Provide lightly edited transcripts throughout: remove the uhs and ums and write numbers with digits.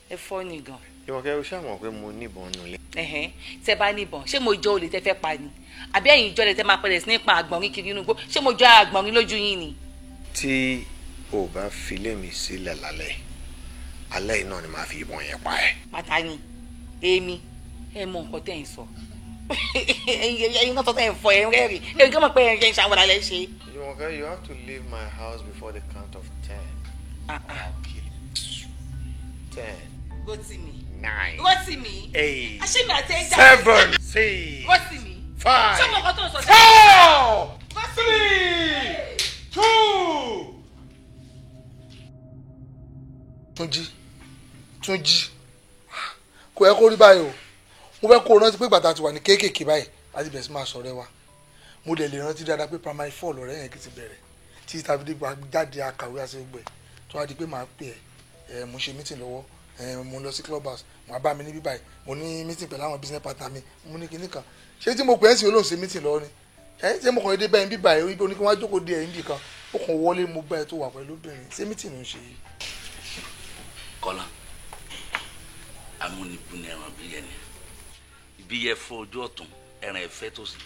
Ẹ fọ́ ni gan. Jùmọ̀kẹ́, o ṣáà mọ̀ pé mo níbọn nulẹ̀. Tẹ bá níbọn, ṣé mo jọ olè tẹ fẹ́ pa ni? Àbí ẹ̀yin ìjọ lè tẹ máa pẹ̀lẹ̀ sí nípa àgbọ̀nrín kiri inú igbó? Ṣé mo jọ àgbọ̀nrín lójú yín ni? Tí o bá filé mi sílẹ̀ lálẹ́, alẹ́ yìí náà ni màá fi ìbọn yẹn pa ẹ́. Pátá ni, èmi, ẹ mọ nǹkan tẹ́ ẹ̀ ń sọ. Ẹyin náà tọ́ tẹ́ ẹ̀ ń fọ ẹ̀ ń rẹ́rìn. Èmi kàn mọ̀ pé ẹ̀ ń ṣàwọ̀dà lẹ́ ṣe. Jùmọ̀kẹ́, you have to leave my house before the count of 10. I'll kill you. 10. Rótìmí. 9. Rótìmí. 8. Àṣé mi àti ẹja. 7. 6. Rótìmí. 5. Ṣé mo kàn tó ń sọ? 4. 3. 2. Túnjí, kò yẹ kó rí báyìí o. Mo fẹ́ kó o rántí pé ìgbà tá a ti wà ní kéékèèké báyìí láti bẹ̀rẹ̀ sí máa sọ̀rẹ́ wa. Mo dẹ̀ lè rántí dáadáa pé primary 4 lọ̀rẹ́ yẹn kì í ti bẹ̀rẹ̀ tí tàbí dé jáde akàwé àti gbogbo ẹ̀ tó wá di pé màá pè ẹ́, mo ṣe meeting lọ́wọ́, mo lọ sí club house, mo bá mi níbí báyìí, mo ní meeting pẹ̀lú àwọn business partner mi, mo ní kinní kan. Ṣé tí mo pè é sí olóhùn ṣe meeting lọ́wọ́ ni? Ṣé mo kàn dé bẹ́ẹ̀ níbí báyìí, ibi oníkí wọ́n á jókòó dé ẹ̀ níbì kan, ó kàn wọlé mo bá ẹ tó wà pẹ̀lú obìnrin, ṣé meeting ló ń ṣe yìí? Kọ́lá, amúnibúni ẹran bí yẹn ni ibi yẹ fọ ojú ọ̀tún ẹran ẹ̀fẹ́ tó sì.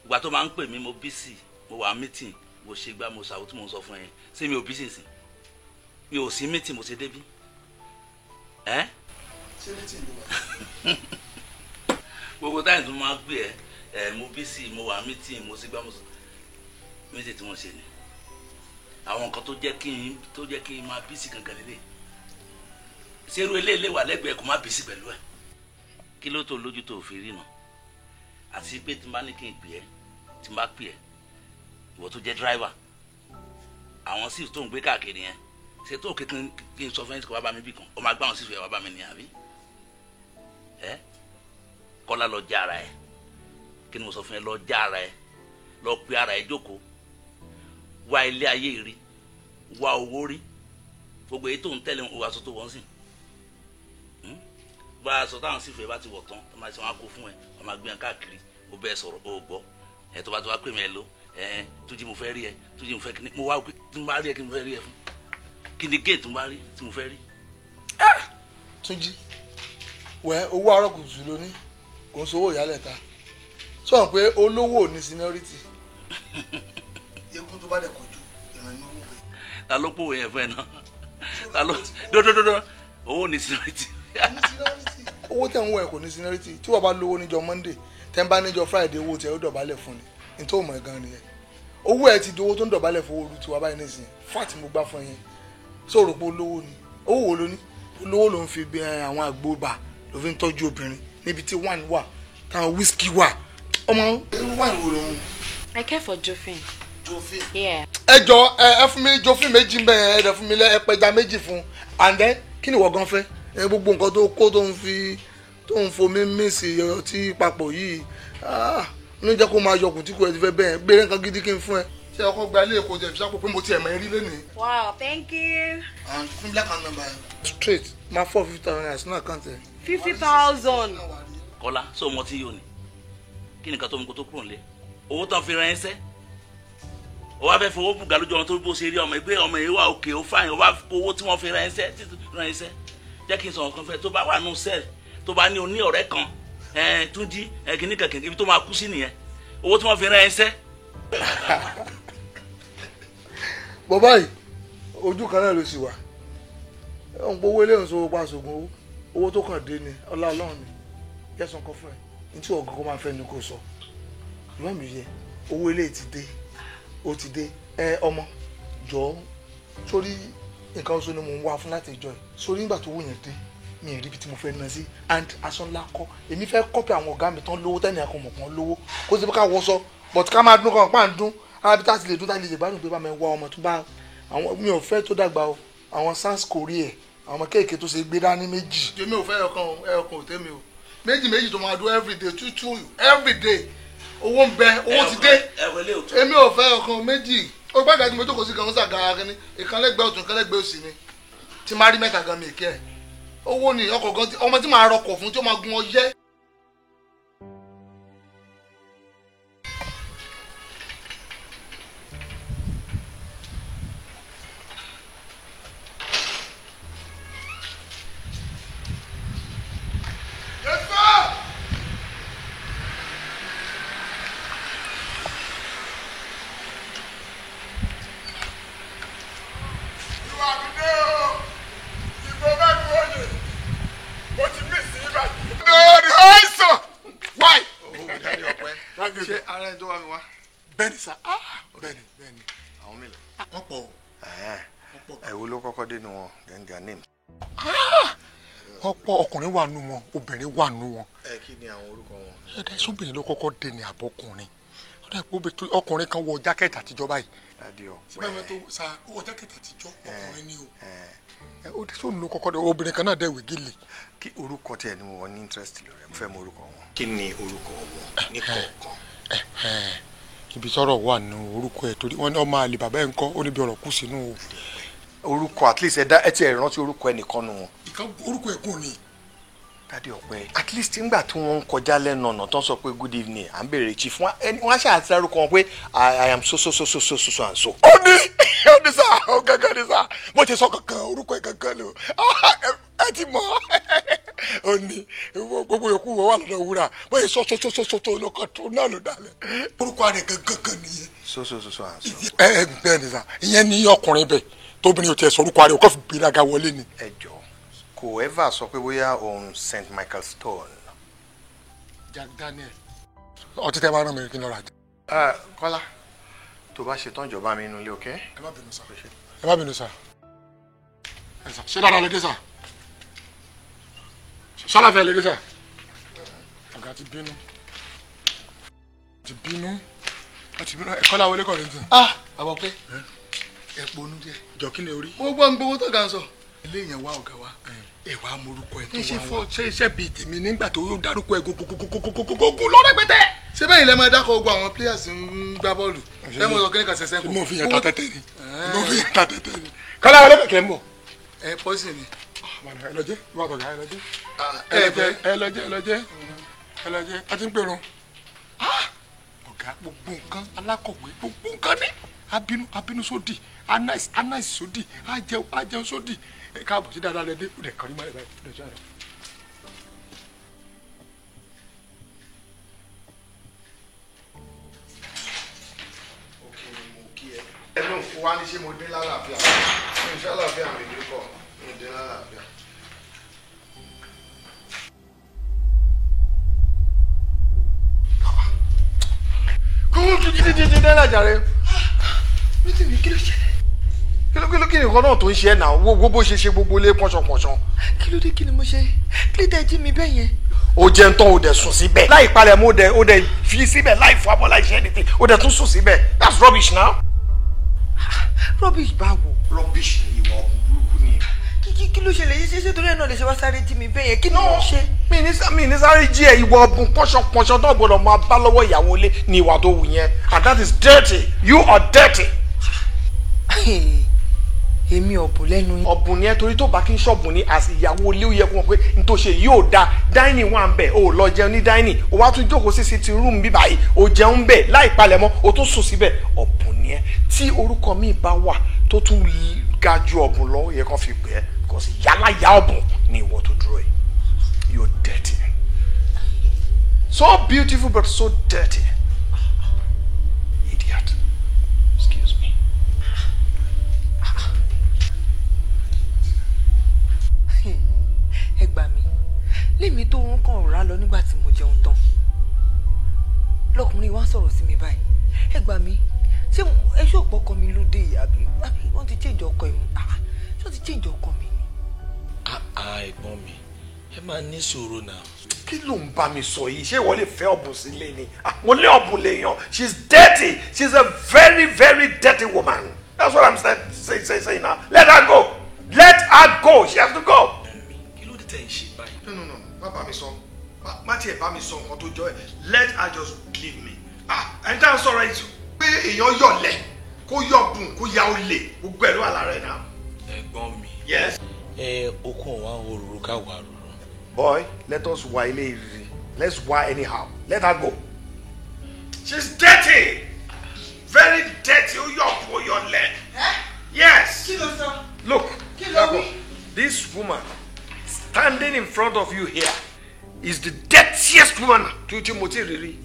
Ìgbà tó máa ń pè mí mo bísì, mo wà mítìn, mo ṣe gbá, mo ṣàwọ́ tí mo ń sọ fún ẹ. Ṣé mi ò bísì sí? Mi ò sí mítìn, mo ṣe débí. Ẹ́? Ṣé mítìn ló wà? Gbogbo táyì tó máa gbé ẹ, mo bísì, mo wà mítìn, mo ṣe gbá, mo ṣe mítìn tí mo ṣe ni. Àwọn nǹkan tó jẹ́ kí n máa bísì gangan lélẹ̀. Ṣé irú eléyìí wà lẹ́gbẹ̀ẹ́ kò má bísí pẹ̀lú ẹ̀? Kí ló tó lójú tó fi rí nà? Àti pé tí n bá ní kí n pè ẹ́, tí n bá pè ẹ́, ìwọ tó jẹ́ dráìvà, àwọn sífù tó ń gbé káàkiri yẹn, ṣe tó kí n sọ fún ẹ kó wá bá mi bì kan, ó máa gbá àwọn sífù yẹn wá bá mi ní àbí? Ẹ́ Kọ́lá, lọ já ara ẹ̀. Kí ni mo sọ fún ẹ? Lọ já ara ẹ̀, lọ pe ara ẹ̀ jókòó, wá ilé ayé rí, wá owó rí, gbogbo èyí tó ń tẹ̀lé òwò aṣọ tó wọ́n sìn. Bá a sọ táwọn sífù ẹ bá ti wọ̀ tán, tó máa ṣe wọn á kó fún ẹ, wọn máa gbé ẹ káàkiri, ó bẹ́ẹ̀ sọ̀rọ̀, ó gbọ́. Ẹ tó bá tó wá pè mí ẹ lọ, ẹ Túnjí mo fẹ́ rí ẹ, Túnjí mo fẹ́ kí ni mo wá tí mo bá rí ẹ kí ni mo fẹ́ rí ẹ fún? Kí ni géètì mo bá rí tí mo fẹ́ rí? Túnjí, wẹ owó àárọ̀ kùtù lóní, kò ń sowó ìyálẹ̀ ta. Sọ pé olówó ò ní seniority. Egun tó bá dẹ̀ kojú, ìrìn ní owó rẹ̀. Ta ló pòwé yẹn fún ẹ náà? Ta ló dódódódó owó ní seniority. Owó tẹ̀ ń wọ̀ ẹ̀ kò ní seniority. Tí wọ́n bá lówó níjọ́ Monday, tẹ́ ń bá níjọ́ Friday, owó tẹ̀ ó dọ̀bálẹ̀ fún ni. Ní tó mọ̀ ẹ́ gan nìyẹn. Owó ẹ̀ ti di owó tó ń dọ̀bálẹ̀ fún olú tiwa báyìí nísìnyí. Fáàtì mo gbá fún yẹn. Sọ̀rọ̀ pé olówó ni. Owó wo ló ní? Olówó ló ń fi bí àwọn àgbo bà ló fi ń tọ́jú obìnrin níbi tí wine wà, táwọn whisky wà. Ọmọ irú wine wo ló ń? I care for Jofin. Jofin? Yeah. Ẹ jọ ẹ fún mi Jofin méjì ń bẹ yẹn, ẹ dẹ̀ fún mi lẹ ẹpẹja méjì fún. And then kí ni ìwọ gan fẹ́? Ẹ gbogbo nǹkan tó kó tó ń fi tó ń fomi mísì ọtí papọ̀ yìí, ní jẹ́ kó máa yọkùn tí kò ẹ ti fẹ́ bẹ́ẹ̀ gbé nǹkan gidi kí n fún ẹ. Ṣé ọkọ gba ilé èkó jẹ ìfisápò pé mo ti ẹ̀mọ̀ rí lénìí? Wow, thank you. And fún black and number straight máa 450,000 naira sínú àkáǹtì ẹ. 50,000. Kọ́lá, ṣé o mọ tí yóò ní? Kí nìkan tó mú kó tó kúrò nílé? Owó tán fi ránṣẹ́. Ó wá fẹ́ fowó bùgà lójú ọmọ tó bó ṣe rí ọmọ ẹgbẹ́ ọmọ yìí wà òkè ó fáyìn, ó wá owó tí wọ́n fi ránṣẹ́ ránṣẹ́. Jẹ́ kí n sọ̀rọ̀ kan fẹ́ tó bá wà nù sẹ́ẹ̀lì tó bá ní oní ọ̀rẹ́ kan Túnjí kìíní kankan ibi tó máa kú sí nìyẹn. Owó tí wọ́n fi ránṣẹ́. Bàbá yìí ojú kan náà ló sì wà. Ẹ̀ ń gbowó eléyìí sọ pa àṣògùn owó. Owó tó kàn dé ni ọlá Ọlọ́run ni. Yẹ́sàn kan fún ẹ. Ní tí ọ̀gá kó máa fẹ́ ni kò sọ. Ìwọ́n mi yẹ owó eléyìí ti dé. Ó ti dé. Ẹ ọmọ jọ̀ọ́ sórí nǹkan oṣù ni mò ń wá fún láti ìjọ yìí. Sórí nígbà tó wù yẹn dé, mi ì rí ibi tí mo fẹ́ ná sí. And aṣọ ńlá kọ́. Èmi fẹ́ kọ́pì àwọn ọ̀gá mi tán lówó tẹ́nì àkànmọ̀ kan lówó. Kó sì bí ká wọṣọ but ká máa dún kan pa ń dún. Arábí tá a ti lè dún tá a lè lè gbádùn pé bá mi wá ọmọ tó bá àwọn mi ò fẹ́ tó dàgbà o. Àwọn sans Korea àwọn ọmọ kéèké tó ṣe gbé dání méjì. Èmi ò fẹ́ ẹyọkan o, ẹyọkan ò tẹ́mi o. Méjì méjì tó máa dún everyday, two two everyday. Owó ń bẹ, owó ti dé. Èmi ò fẹ́ ọ̀kan méjì. Ó gbàgbé tí mo jókòó sí gan-an ṣàgàrà kínní. Ìkan lẹ́gbẹ̀ẹ́ ọ̀tún, ìkan lẹ́gbẹ̀ẹ́ òsì ni. Tí máa rí mẹ́ta gan mi kí ẹ̀. Owó ni ọkọ̀ gan ọmọ tí màá rọkọ̀ fún tí ó máa gun ọyẹ́. Bẹ́ẹ̀ni sá, bẹ́ẹ̀ni bẹ́ẹ̀ni. Àwọn mélòó? Wọ́n pọ̀ o. Ẹ wo ló kọ́kọ́ dé nu wọn, then their names. Wọ́n pọ̀, ọkùnrin wà nù wọn, obìnrin wà nù wọn. Ẹ kí ni àwọn orúkọ wọn? Ẹ̀dá sóbìnrin ló kọ́kọ́ dé ní àbọ̀kùnrin. Ọ̀dà ìpò ọkùnrin kan wọ jákẹ́ẹ̀tì àtijọ́ báyìí. Dádì Ọpẹ́. Síbẹ̀ mi tó sa wọ jákẹ́ẹ̀tì àtijọ́ ọkùnrin ni o. Ó ti sóònù ló kọ́kọ́ dé, obìnrin kan náà dẹ̀ wé gèlè. Kí orúkọ tiẹ̀ ni mo wọ ní interest lórí ẹ̀, mo fẹ́ mọ orúkọ wọn. Kí ni orúkọ wọn ní kọ̀ọ̀kan? Ibi sọ̀rọ̀ wà nù orúkọ ẹ̀ torí wọ́n ní ọmọ àlè bàbá ẹ̀ ń kọ́ ó níbi ọ̀rọ̀ kù sínú o. Orúkọ at least ẹ ti ẹ̀ rántí orúkọ ẹnìkan nù wọn. Ìkan orúkọ ẹ̀ kò ní. Dádì Ọpẹ́, at least ngbà tí wọ́n ń kọjá lẹ́nu ọ̀nà tó ń sọ pé good evening, à ń béèrè chief, wọ́n á ṣáà ti dárúkọ wọn pé I am so so so so so so and so. Ó ní sá, ó gángan ní sá, bó ṣe sọ kankan orúkọ ẹ̀ kankan lò ẹ ti mọ̀ ó ní gbogbo yòókù wọ́n wà lọ́dọ̀ wúrà bó ṣe sọ so so so so tó lọ́kàn tó náà ló dalẹ̀ orúkọ rẹ̀ gangan kan nìyẹn. So so so so and so. Ẹ bẹ́ẹ̀ ni sá, ìyẹn ní ọkùnrin bẹ́ẹ̀ tóbìnrin ò tiẹ̀ sọ orúkọ rẹ̀ ó kọ́ fi gbéraga wọlé ni. Ẹ jọ̀ọ́, kò ever sọ pé bóyá òun St. Michael Stone. Jack Daniel ọtí tẹ bá rán mi kí n lọ rà jẹ. Kọ́lá, tó bá ṣetán ìjọba mi inú ilé, ok? Ẹ má bínú sá, ẹ má bínú sá. Ẹ sá, ṣé dáadáa lè dé sá? Ṣálàfẹ́ lè dé sá? Ọ̀gá ti bínú, ti bínú, ti bínú. Ẹ Kọ́lá wọlé kọ́ ní tì. Ah, bàbá Ọpẹ́, ẹ ponú díẹ̀. Jọ kí ni orí? Mo gbọ́ ń gbowó tó ga ń sọ. Ilé yẹn wá ọ̀gá wa, ẹ wàá morúkọ ẹ tó wá wá. Ṣé iṣẹ́ bíi tèmi nígbà tó dárúkọ ẹ gogogogogogogogo lọ́rẹ́pẹ̀tẹ̀. Ṣé bẹ́ẹ̀ ilẹ̀ máa dákọ̀ ogun àwọn players ń gbá bọ́ọ̀lù? Ẹ mọ̀ sọ kíni kan ṣẹ̀ṣẹ̀ kù. Mo fi yàn ta tẹ́tẹ́ ni. Mo fi yàn ta tẹ́tẹ́ ni. Kọ́lá wọlé kẹ̀kẹ́ ń bọ̀. Ẹ pọ́sì ni. Ẹ lọ jẹ́, ìwà àtọ̀gá ẹ lọ jẹ́. Ẹ lọ jẹ́, ẹ lọ jẹ́, ẹ lọ jẹ́, ẹ lọ jẹ́, a ti ń pèrún. Ọ̀gá gbogbo nǹkan alákọ̀wé gbogbo nǹkan ní. Abínú abínú sódì, anáìsì anáìsì sódì, ajẹun ajẹun sódì. Ẹ káàbọ̀ sí dáadáa lẹ́dẹ́, ó dẹ̀ kọrí mọ́lẹ̀ báyìí, ó dẹ̀ jọ́ àrẹ. Ẹ ló ń fún wa ní ṣé mo dín lálàáfíà? Mi ò ṣàlàáfíà mi dé kọ̀, mi ò dín lálàáfíà. Kúrú tún jíjí jíjí náírà jàre. Nítorí kí ló ṣẹlẹ̀? Kí ló kí nìkan náà tó ń ṣe ẹ̀ náà? Wo bó ṣe ṣe gbogbo ilé pọ̀ṣọ̀pọ̀ṣọ̀. Kí ló dé, kí ni mo ṣe? Kí ló dé jí mi bẹ́ẹ̀ yẹn? Ó jẹun tán, ó dẹ̀ sùn síbẹ̀. Láì palẹ̀ mọ́, ó dẹ̀ fi síbẹ̀ láì fọ abọ́ láì ṣe anything. Ó dẹ̀ tún sùn síbẹ̀. That's rubbish now. Rubbish báwo? Rubbish ni ìwà burúkú ni. Kí ló ṣẹlẹ̀? Ṣé ṣé torí ẹ̀ náà lè ṣe wá sáré jí mi bẹ́ẹ̀ yẹn? Kí ni mo ṣe? Mi ní sáré jí ẹ, ìwà ọ̀bùn pọ̀ṣọ̀pọ̀ṣọ̀ náà gbọ́dọ̀ máa bá lọ́wọ́ ìyàwó ilé ni ìwà tó wù yẹn. And that is dirty. You are dirty. Èmi ọ̀bùn lẹ́nu yín. Ọ̀bùn ni ẹ torí tó bá kí n ṣọ̀bùn ni àti ìyàwó ilé ó yẹ kó mọ̀ pé n tó ṣe yóò da. Dining wà ń bẹ̀, o lọ jẹun ní dining, o wá tún jókòó sí sitting room bí báyìí, o jẹun bẹ̀ láì palẹ̀mọ́, o tún sùn síbẹ̀. Ọ̀bùn ni ẹ. Tí orúkọ mi bá wà tó tún ga ju ọ̀bùn lọ, ó yẹ kán fi pè é. Because yálàyà ọ̀bùn ni ìwọ tó dúró yìí. You're dirty. So beautiful but so dirty. Idiot. Excuse me. Ẹ gbà mí, lémi tó ń kàn rà lọ nígbà tí mo jẹun tán lọkùnrin wa sọ̀rọ̀ sí mi báyìí. Ẹ gbà mí, ṣé ẹ ṣó ọ̀pọ̀ ọkọ mi ló dé yìí àbí wọ́n ti change ọkọ mi? Ṣé wọ́n ti change ọkọ mi ni? Ẹ̀gbọ́n mi, ẹ máa ní sùúrù náà. Kí ló ń bá mi sọ yìí? Ṣé ìwọ lè fẹ́ ọ̀bùn sílé ni? Mo lé ọ̀bùn lè yàn. She's dirty. She's a very very dirty woman. That's what I'm saying now. Let her go. Let her go. She has to go. Kí ló dé tẹ̀ ń ṣe báyìí? No, no, no. Má bá mi sọ. Má tiẹ̀ bá mi sọ nǹkan tó jọ ẹ̀. Let her just leave me. Ẹni tá à ń sọ̀rọ̀ yìí pé èèyàn yọ̀lẹ̀, kó yọ̀bùn, kó ya olè, gbogbo ẹ̀ ló wà lára ẹ̀ náà. Ẹ̀gbọ́n mi. Yes. Ẹ okun wa ń hororo ká wà rúru. Boy, let us wá ilé ìrírí. Let's wá anyhow. Let her go. She's dirty. Very dirty. Ó yọ̀bùn, ó yọ̀lẹ̀. Yes. Kí ló sọ? Look, Kí ló wí? this woman standing in front of you here is the dirtiest woman tí mo ti rí rí.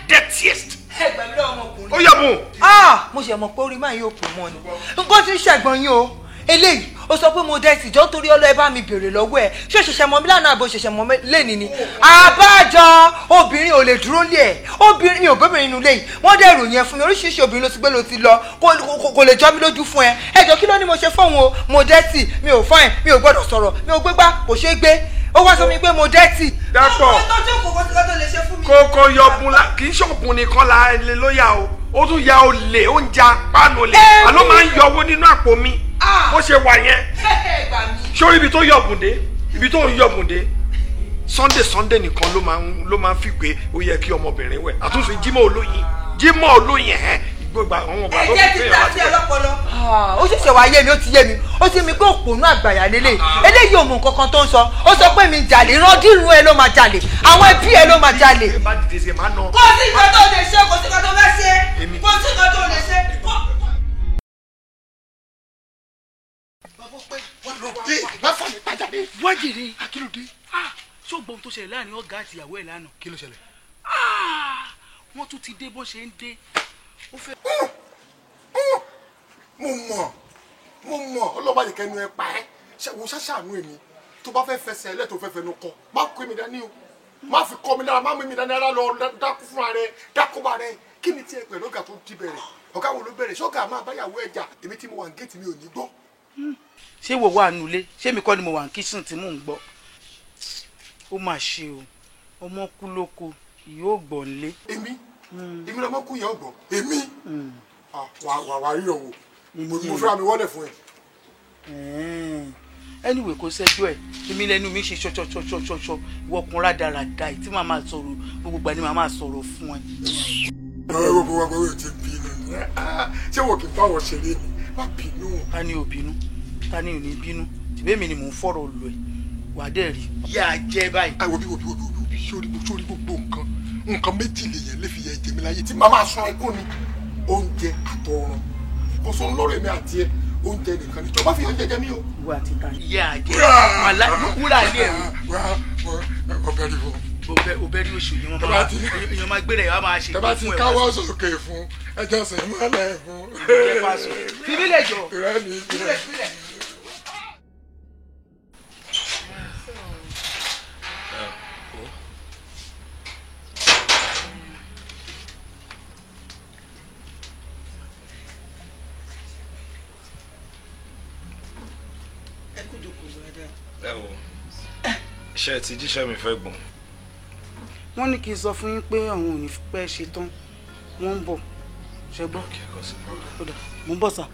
Dirtiest. Ẹ gbà mí lọ́wọ́ ọmọkùnrin. Ó yọ̀bùn. Mo ṣe mọ̀ pé orí máa yóò pò mọ́ ni. Nǹkan tí ń ṣẹ̀gbọ́n yín o. Eléyìí Ó sọ pé mo dẹ́tì jọ́ nítorí ọlọ́ ẹ bá mi béèrè lọ́wọ́ ẹ̀. Ṣé òṣìṣẹ́ mọ́ mi lánàá àbò òṣìṣẹ́ mọ́ mi lẹ́ni ni? Àbájọ obìnrin ò lè dúró lé ẹ̀. Obìnrin mi ò gbóbìnrin inú ilé yìí. Wọ́n dẹ̀ ròyìn ẹ fún mi. Oríṣiríṣi obìnrin ló ti gbé ló ti lọ. Kò lè jọ mí lójú fún ẹ. Ẹ jọ kí ló ní mo ṣe fóun o? Mo dẹ́tì, mi ò fine, mi ò gbọ́dọ̀ sọ̀rọ̀, mi ò gbégbá, kò ṣeé gbé. Ó wá sọ mi pé mo dẹ́tì. Dàpọ̀ kókó yọ̀bùn la kì í ṣọ̀bùn nìkan la lè ló yà o. Ó tún ya olè, ó ń ja páànù olè. Àló máa ń yọ owó nínú àpò mi. Bó ṣe wà yẹn. Sórí ibi tó yọ̀bùn dé, ibi tó ń yọ̀bùn dé. Sunday nìkan ló máa ń fi pé ó yẹ kí ọmọbìnrin wẹ̀. Àtúnṣe Jímọ̀ olóyin, Jímọ̀ olóyin ẹ̀ gbogbo àwọn ọgbà tó fi pé ọ̀la ti wẹ̀. Ó ṣẹ̀ṣẹ̀ wá yé mi, ó ti yé mi, ó ti mi pé òpònú àgbàyà lélẹ̀. Eléyìí ò mọ nǹkan kan tó ń sọ. Ó sọ pé mi jalè, randírun ẹ ló máa jalè, àwọn ẹbí ẹ ló máa jalè. Kò sí nǹkan tó lè ṣe, kò sí nǹkan tó fẹ́ ṣe, kò sí nǹkan tó lè ṣe. Wájìrì ṣó gbọ́n tó ṣẹlẹ̀ láàrin ọ̀gá àti ìyàwó ẹ̀ lánàá. Kí ló ṣẹlẹ̀? Wọ́n tún ti dé bó ṣe ń dé. Mo mọ̀ ọlọ́ba yìí kẹnu ẹ pa ẹ́ wo ṣàṣàánú èmi tó bá fẹ́ fẹsẹ̀ ẹlẹ́tò fẹ́ fẹnu kọ má kó èmi dání o má fi kọ́ mi lára má mú èmi dání ara lọ dákú fúnra rẹ dákúbà rẹ. Kí ni tiẹ̀ pẹ̀lú ọ̀gá tó ti bẹ̀rẹ̀? Ọ̀gá wo ló bẹ̀rẹ̀? Ṣọ́gà máa báyàwó ẹja èmi tí mo wà ní géètì mi ò ní gbọ́. Ṣé wo wà nulẹ̀? Ṣé mi kọ́ ni mo wà ní kíṣìn tí mò ń gbọ́? Ó mà ṣe o, ọmọ kú lóko yóò gbọ̀n lé. Èmi lọmọ kú yẹn ọgbọ̀n èmi wà rí ọwọ́ mo fẹ́ra mi wọ́lẹ̀ fún ẹ. Anyway kò sẹ́jọ́ ẹ̀, èmi lẹ́nu mi ṣe ṣọṣọṣọṣọṣọ ìwọkùn rádaràda tí màá máa sọ̀rọ̀ gbogbo ìgbà ni màá máa sọ̀rọ̀ fún ẹ. Ọ̀rẹ́ wo wá gbọ́dọ̀ ti bínú ni ṣé wọ́n kì í báwọ̀ ṣeré ni má bínú. Ta ni ò bínú? Ta ni ò ní bínú? Tìbí mi ni mò ń fọ̀rọ̀ lọ ẹ̀ wà á dẹ̀ rí. Yà á jẹ báyìí. Àìwọ̀ bí wò bí sórí gbogbo nǹkan méjì lèèyàn lè fi yẹ jẹmi láyé tí màá máa sun ẹkún ni oúnjẹ àtọrun kò sọ lọ́rọ̀ èmi àti ẹ oúnjẹ nìkan ni tó bá fi oúnjẹ jẹ mí o. Wà á ti ta ìyá àjẹ wàhálà wúrà ilé ẹ̀rọ. Ọbẹ̀ rí fún. Ọbẹ̀ rí oṣù yìí wọ́n máa èèyàn máa gbére wọ́n máa ṣe. Tẹ́bá ti káwọ́ sókè fún ẹjọ́ sìn mọ́lẹ̀ fún. Fi mí lè jọ. Ìrẹ́ mi jẹ. Ṣé ti jíṣẹ́ mi fẹ́ gbọ́n. Wọ́n ní kí n sọ fún yín pé àwọn ò ní pẹ́ ṣe tán, wọ́n ń bọ̀. Ṣé gbọ́? Mo ń bọ̀ sà.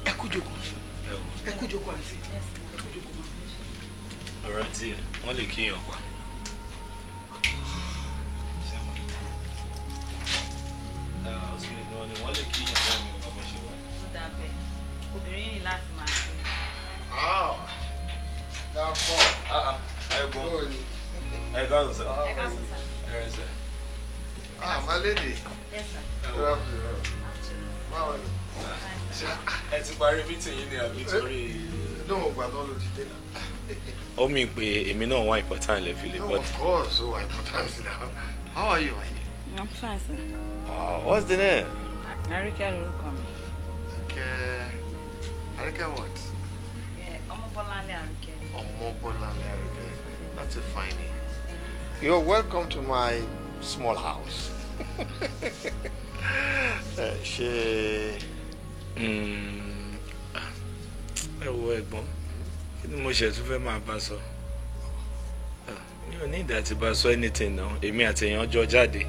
Ẹ kú jókòó. Ẹ kú jókòó àǹtí. Ẹ kú jókòó ma. Ọ̀rọ̀ tí wọ́n lè kíyàn pa. Obìnrin ní láti máa ṣe. Ẹ káàsán sir. Ẹ káàsán sir. Ẹ sir. My lady. Yes sir. Báwo ni? Ẹ ti parí meeting yìí ni àbí torí. Lóhùn ìgbà tó ló ti dé náà. Ó mì pé èmi náà wá important lè fi lè No, of course, oh, important now. How are you, my dear? I'm fine sir. What's the name? Àríkẹ́ lorúkọ mi. Àríkẹ́ what? Ọmọbọ́láńlé Àríkẹ́. Ọmọbọ́láńlé Àríkẹ́. That's a fine name. You're welcome to my small house. Ṣé. Ẹ wo ẹ̀gbọ́n, kí ni mo ṣe tún fẹ́ máa bá sọ? Mi ò ní ìdá tí bá sọ anything náà. Èmi àti èèyàn jọ jáde,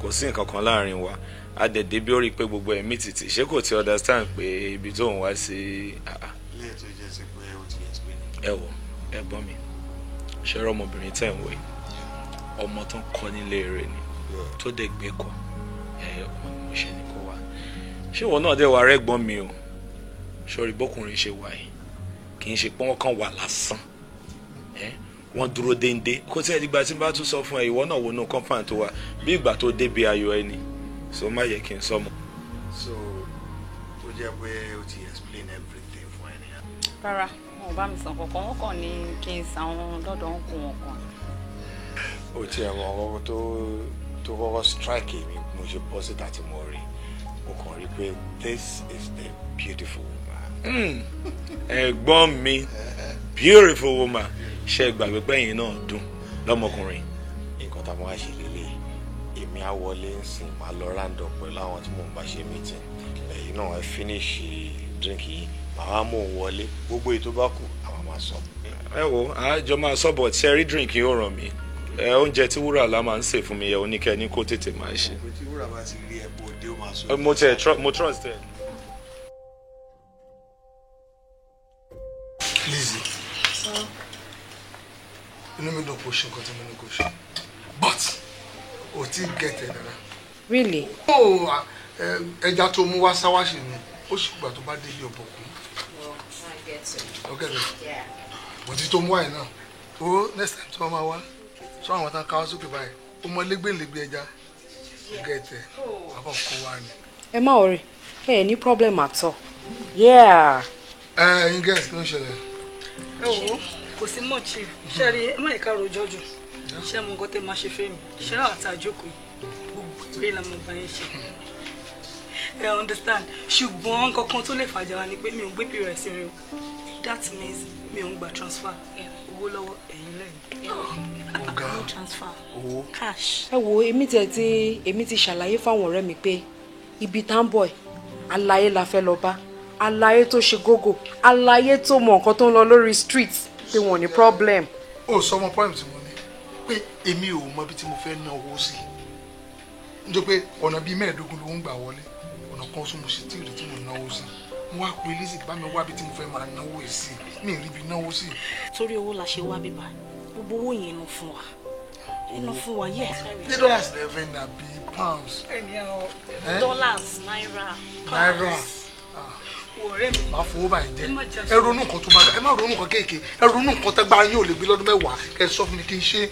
kò sí nǹkan kan láàrin wa. Adẹ̀dẹ̀ bí ó rí i pé gbogbo ẹ̀mí tìtì ṣé kò ti understand pé ibi tó ń wá sí. Ilé ètò ìjẹ́ sí pé ó ti explain. Ẹ wo ẹ̀gbọ́n mi, ṣẹ́rọ ọmọbìnrin tẹ̀ ń wò yìí, ọmọ tó ń kọ́ nílé rẹ̀ ni tó dẹ̀ gbé kọ́ ẹ ọmọ ni mo ṣe ni kó wá. Ṣé ìwọ náà dẹ̀ wà rẹ́gbọ́n mi o? Sọ̀rí bọ́kùnrin ṣe wà yìí kì í ṣe pé wọ́n kàn wà lásán, wọ́n dúró déńdé. Kó tí ẹ dìgbà tí n bá tún sọ fún ẹ, ìwọ náà wọnú compound tó wà bí ìgbà tó débi ayọ̀ ẹni so má yẹ kí n sọ mọ́. So ó jẹ́ pé ó ti explain everything fún ẹ nìyẹn. Rárá, wọn ò bá mi sàn kankan, wọn kàn ní kí n san lọ́dọ̀ ń kó wọn kan. Ó tiẹ̀ mọ ọkọ tó tó kọ́kọ́ strike mi mo ṣe bọ́ síta tí mo rí, mo kàn rí pé this is a beautiful woman. Ẹ̀gbọ́n mi, beautiful woman, ṣe gbàgbé pé ẹ̀yin náà dùn lọ́mọkùnrin. Nǹkan tá a máa ṣe lélẹ̀, èmi á wọlé ń sìn, máa lọ round up pẹ̀lú àwọn tí mò ń bá ṣe meeting. Ẹ̀yin náà ẹ finish drink yìí, màá mú òun wọlé, gbogbo èyí tó bá kù àwọn máa sọ. Ẹ wo, àjọ máa sọ bọ̀ tí ẹ rí drink yóò ràn mí. Oúnjẹ tí wúrà la máa ń sè fún mi yẹ oníkẹ́ni kó tètè máa ṣe. Tí wúrà bá ti rí ẹ̀bùn òde ó máa sọ. Mo tẹ mo trust ẹ. Lizzy, inú mi dùn kó ṣe nǹkan tí mo ní kó ṣe, but o ti get ẹ dada. Really? Ó ẹja tó mú wá sáwáṣì ni, ó sì gbà tó bá débi ọ̀bọ̀kún. Well, I get it. Ọ̀gẹ̀dẹ̀. Yeah. Bó ti tó mú wáyé náà, ó next time tí wọ́n máa wá, sọ àwọn tán káwá sókè báyìí, ó mọ lẹ́gbẹ̀lẹ́gbẹ̀ ẹja, gẹ̀ẹ́tẹ̀, àkọ́ kó wá ni. Ẹ má worry, ẹ ní problem at all. Yeah. Ẹ ẹyin gẹ̀ẹ́sì kí ló ń ṣẹlẹ̀? Ẹ wo, kò sí mọ̀ chief, ṣe rí ẹ má ìka rojọ́ jù, ṣé mo nǹkan tẹ́ máa ṣe fẹ́ mi, ṣé àwọn àti àjókòó yìí, gbogbo ìwé la mo bá yín ṣe. Ẹ understand, ṣùgbọ́n nǹkan kan tó lè fàjà wa ni pé mi ò gbé POS rí o. That means mi ò ń gba transfer owó lọ́wọ́ ẹ̀yin lẹ́yìn. No transfer. Owó. Cash. Ẹ wo, èmi tiẹ̀ ti èmi ti ṣàlàyé fáwọn ọ̀rẹ́ mi pé ibi tá ń bọ̀ ẹ̀ aláyé la fẹ́ lọ bá, aláyé tó ṣe gógó, aláyé tó mọ nǹkan tó ń lọ lórí street, pé wọn ò ní problem. Ó sọ ọmọ problem tí mo ní pé èmi ò mọ ibi tí mo fẹ́ ná owó sí, nítorí pé ọ̀nà bíi 25 ló ń gbà wọlé, ọ̀nà kan oṣù mo sì tí ì rí tí mo náwó sí. Mo wá pe Lizzy bá mi wá ibi tí mo fẹ́ máa náwó yìí sí, mi ì rí ibi náwó sí. Torí owó la ṣe wá bíbá, gbogbo owó yẹn ló fún wa, ló fún wa yẹ. Ní dollars lẹ́fẹ̀ẹ́ ní àbí pounds? Dollars, naira, naira. Ọ̀rẹ́ mi. Máa fowó báyìí jẹ. Ẹ ronú nǹkan tó máa dá, ẹ má ronú nǹkan kéèké, ẹ ronú nǹkan tẹ́gbà yín ò lè gbé lọ́dún 10 kẹ́ ẹ sọ fún mi kí n ṣe.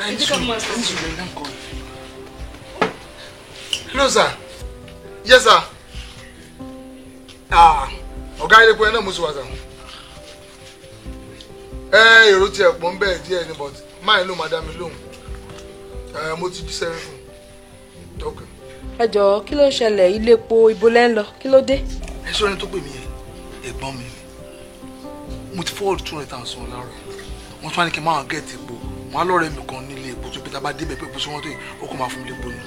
Ẹ ní sùn, ẹ ní sùn lẹ́yìn náà kọ́. Hello sir. Yes sir. Ah, ọ̀gá ilé epo yẹn náà mo sì wà sir. Ẹ èrò tiẹ̀ pọ̀ ń bẹ́ẹ̀ díẹ̀ ni, but máa ló máa dá mi lóhùn. Ẹ mo ti jíṣẹ́ fún un. Okay. Ẹ jọ̀ọ́, kí ló ń ṣẹlẹ̀? Ilé epo ibo lẹ́ ń lọ? Kí ló dé? Ẹ sọ ẹni tó pè mí yẹn, ẹ̀gbọ́n mi ni. Mo ti forward 200,000 láàárọ̀. Wọ́n tún wá ní kí n máa gẹ̀ẹ́tì epo. Wọ́n á lọ́rẹ̀ẹ́ mi kan nílé epo tó bí tá a bá débẹ̀ pé epo sí wọ́n tó yìí, ó kò máa fún mi lépo ni.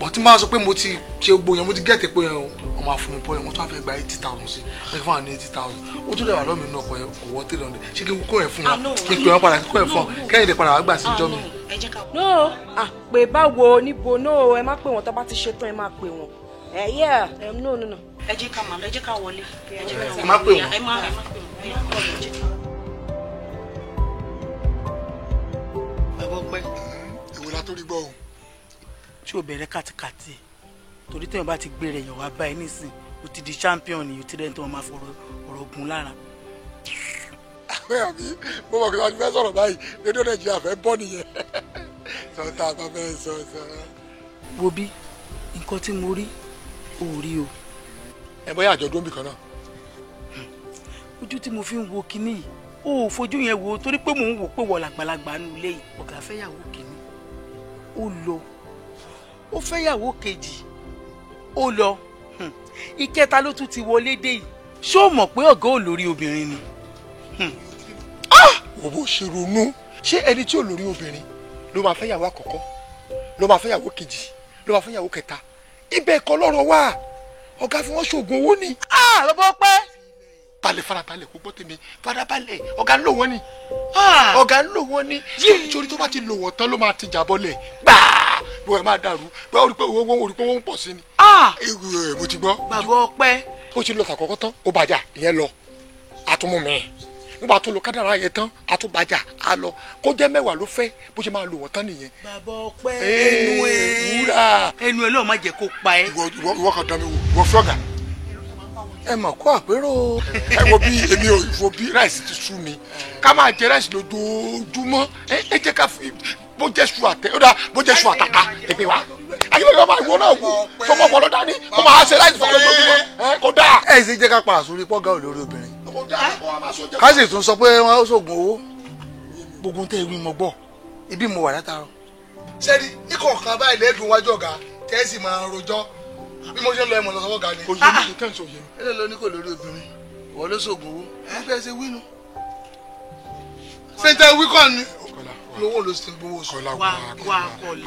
But tí máa sọ pé mo ti ṣe gbogbo yẹn, mo ti gẹ̀ẹ́tì epo yẹn o, wọ́n máa fún mi pọ́ yẹn, wọ́n tún wá fẹ́ gba 80,000 sí. Wọ́n ti fún wa ní 80,000. Ó tún dẹ̀wà lọ́mìí inú ọkọ̀ yẹn, kò wọ́ 300. Ṣé kí n kó yẹn fún wọn? Kí n pè wọ́n padà, kí n kó yẹn fún wọn? Kẹ́yìn lè padà wá gbà sí ìjọ mi. No, ah, pé báwo níbo? No, ẹ má pè wọ́n, tó bá ti ṣe tán ẹ má pè wọ́n. Ẹ yeah, no no no. Ẹ jẹ́ ká máa lọ, ẹ jẹ́ ká wọlé. Ẹ má pè wọ́n. Ẹ má pè wọ́n. Bàbá ọpẹ́. Èwo la tó rí gbọ́ o? Tí o bẹ̀rẹ̀ kàtìkàtì, torí téèyàn bá ti gbé rẹ̀ yàn wá báyìí nísìn, o ti di champion ni, o ti rẹ̀ tó máa fọ̀rọ̀ ọ̀rọ̀ gun lára. Àbí mo mọ̀ kí wọ́n ti fẹ́ sọ̀rọ̀ báyìí, rédíò Nàìjíríà fẹ́ bọ́ nìyẹn. Sọ tá a bá fẹ́ sọ sọ. Wo bí nǹkan tí mo rí, ò rí o. Ẹ bóyá àjọ̀dún bì kan náà. Ojú tí mo fi ń wo kinní yìí, o ò fojú yẹn wo torí pé mò ń wò pé wọ́n làgbàlagbà nù ilé yìí. Ọ̀gá fẹ́yàwó kìíní, ó lọ. Ó fẹ́yàwó kejì, ó lọ. Ìkẹta ló tún ti wọlé dé yìí. Ṣé o mọ̀ pé ọ̀gá ò lórí obìnrin ni? Wò bó ṣe ronú. Ṣé ẹni tí ò lórí obìnrin ló máa fẹ́yàwó àkọ́kọ́, ló máa fẹ́yàwó kejì, ló máa fẹ́yàwó kẹta? Ibẹ̀ kọ́ lọ́rọ̀ wà. Ọ̀gá fi wọ́n ṣoògùn owó ni. Bàbá ọpẹ́. Balẹ̀ farabalẹ̀ kó gbọ́ tèmi, farabalẹ̀, ọ̀gá ń lò wọ́n ni. Ọ̀gá ń lò wọ́n ni. Torí tó bá ti lò wọ́n tán ló máa ti jà bọ́lẹ̀. Gbàá! Bó ẹ máa dàrú, bó ẹ rí pé owó rí pé owó ń pọ̀ sí ni. Mo ti gbọ́. Bàbá ọpẹ́. Ó ti lọ tàkọ́kọ́ tán, ó bàjá, ìyẹn lọ. Àtúmọ̀ mi. Nígbà tó lo kádàrá yẹn tán, àtúbàjá, á lọ. Kó jẹ́ 10 ló fẹ́, bó ṣe máa lò wọ́n tán nìyẹn. Bàbá ọpẹ́, ẹnu ẹ. Wúrà. Ẹnu ẹ lọ́ọ̀ má jẹ́ kó pa ẹ́. Ìwọ kan dán mi wò, ìwọ fọ́gà. Ẹ mà kó àpérò. Ẹ wo bí èmi ò wo bí ráìsì ti sú mi. Ká máa jẹ ráìsì lójoojúmọ́. Ẹ jẹ́ ká fi bó jẹ́ su àtẹ, ó dà bó jẹ́ su àtàtà, èpè wá. Ayélujára máa ìwọ náà wò, fọmọ ọpọlọ dání, kó máa ṣe ráìsì fọmọ lójoojúmọ́. Kó dáa. Ẹ sì jẹ́ ká pa àsórí pọ́gà olórí obìnrin. Ká sì tún sọ pé wọ́n ó ṣoògùn owó. Gbogbo tẹ́ ìwé mọ̀ gbọ́, ibi mo wà látàárọ̀. Sẹ́ni ikọ̀ kan báyìí lẹ́dùn wájú ọ̀gá tẹ́sí máa rojọ́ bí mo ṣe ń lọ ẹ̀mọ̀ lọ́sọ̀wọ́ ga ni. Kò yé mi kẹ́hìn sọ yé mi. Ẹlẹ́ ló ní kò lórí obìnrin ìwọ ló ṣoògùn owó ẹgbẹ́ ṣe wí nu. Ṣé tẹ wí kọ́ ni lówó ló ṣe gbowó sọ. Kọ́lá wà kọ́lá wà sórí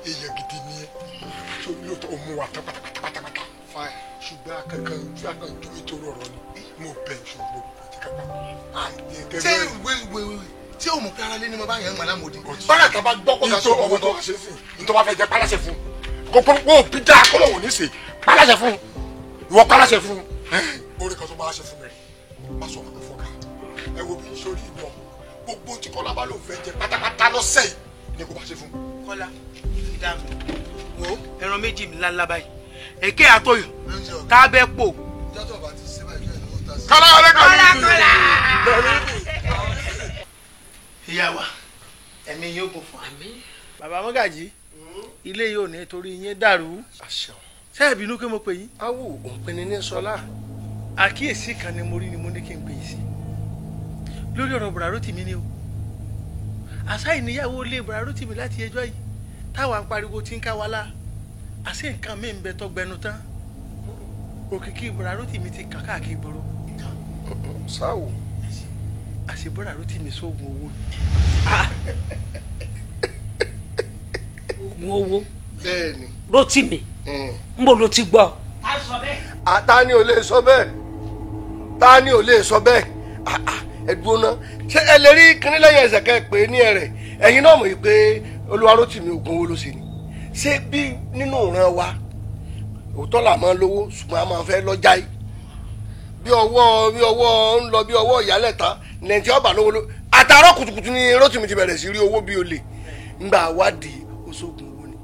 èèyàn gidi ni ẹ sórí lóòótọ́ òun wà tán pátápátápátá ṣùgbọ́n akẹ́kọ̀ọ́ ojú akẹ́kọ̀ọ́ nítorí ọ̀rọ̀ ni mo bẹ̀ ṣùgbọ́n ti kápá. Ṣé ìwé ìwé tí o mọ̀ pé ara lé ní mo bá yẹn ń gbà lámòdì. Bára ta bá gbọ́ kó ga sọ ọwọ́ tó wá ṣe sí ní tó bá fẹ́ jẹ pálásẹ̀ fún kò pé wọ́n ò bí dáa kó lóun ò ní sè pálásẹ̀ fún ìwọ pálásẹ̀ fún. Orí kan tó máa ṣe fún mi má sọ fún mi fọ́ka ẹ wo bí sórí ìwọ gbogbo tí Kọ́lá bá lóun fẹ́ jẹ pátápátá lọ́sẹ̀ yìí ni kò bá ṣe fún. Kọ́lá ìdá mi wo ẹran méjì mi ńláńlá báyìí èké àtọyọ tábẹ́ pò. Kọ́lá Kọ́lá Kọ́lá. Ìyá wa ẹ̀mí yóò gùn fún mi. Bàbá Mọ́gàjí ilé yóò ní torí yín dàrú. Ṣé ẹ bínú pé mo pè yín. Awo òǹpinni ní sọlá. Àkíyèsí kan ni mo rí ni mo ní kí n pè yín sí lórí ọ̀rọ̀ Bùrà Rótìmí ni o. Àṣà ìníyàwó ilé Bùrà Rótìmí láti ẹjọ́ yìí táwa ń pariwo tí ń ká wa lá àṣé nǹkan mi ń bẹ tọgbẹnu tán òkìkí Bùrà Rótìmí ti kàn káàkiri gbòòrò. Sáwò. Àṣé Bùrà Rótìmí sóògùn owó. Oògùn owó. Bẹ́ẹ̀ni. Rótìmí ń bò ló ti gbọ́. Ta ni ò lè sọ bẹ́ẹ̀? Ta ni ò lè sọ bẹ́ẹ̀? Ẹ dúró ná ṣé ẹ lè rí kíní lẹ́yìn ẹsẹ̀ kẹ́ ẹ pé ní ẹ̀rẹ̀ ẹ̀yin náà mọ̀ yìí pé Olúwarótìmí oògùn owó ló ṣe ni. Ṣé bí nínú ìran wa òótọ́ là máa ń lówó ṣùgbọ́n a máa fẹ́ lọ́jà yìí bí ọwọ́ ń lọ bí ọwọ́ ìyálẹ̀ta lẹ́yìn ọba lówó ló àtàárọ̀ kùtùkùtù ni Rótìmí ti bẹ̀rẹ̀ sí rí owó bí olè ńgbà wádìí oṣoògùn owó ni.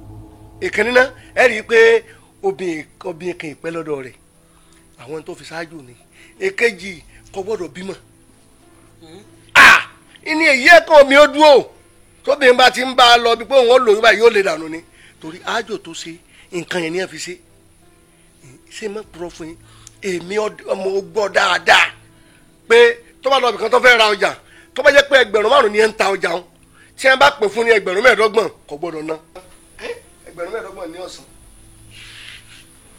Ìkíní náà ẹ rí i pé obìnrin kan ìpẹ́ lọ́dọ̀ rẹ̀ àwọn tó fi ṣáájú ni. Èkejì kò gbọ́dọ̀ bímọ. Ìní èyí ẹ̀kọ́ mi ó dúró tóbìnrin bá ti ń bá a lọ bí pé òun ó lòyún báyìí yóò lè dànù ni torí ájò tó ṣe nǹkan yẹn ni ẹ fi ṣe ṣe má purọ́ fún yín èmi ọmọ gbọ́ dáadáa pé tó bá lọ ibìkan tó fẹ́ ra ọjà tó bá jẹ́ pé 5,000 ni ẹ ń ta ọjà wọn tí ẹ bá pè fún ní 25,000 kò gbọ́dọ̀ ná 25,000 ní ọ̀sán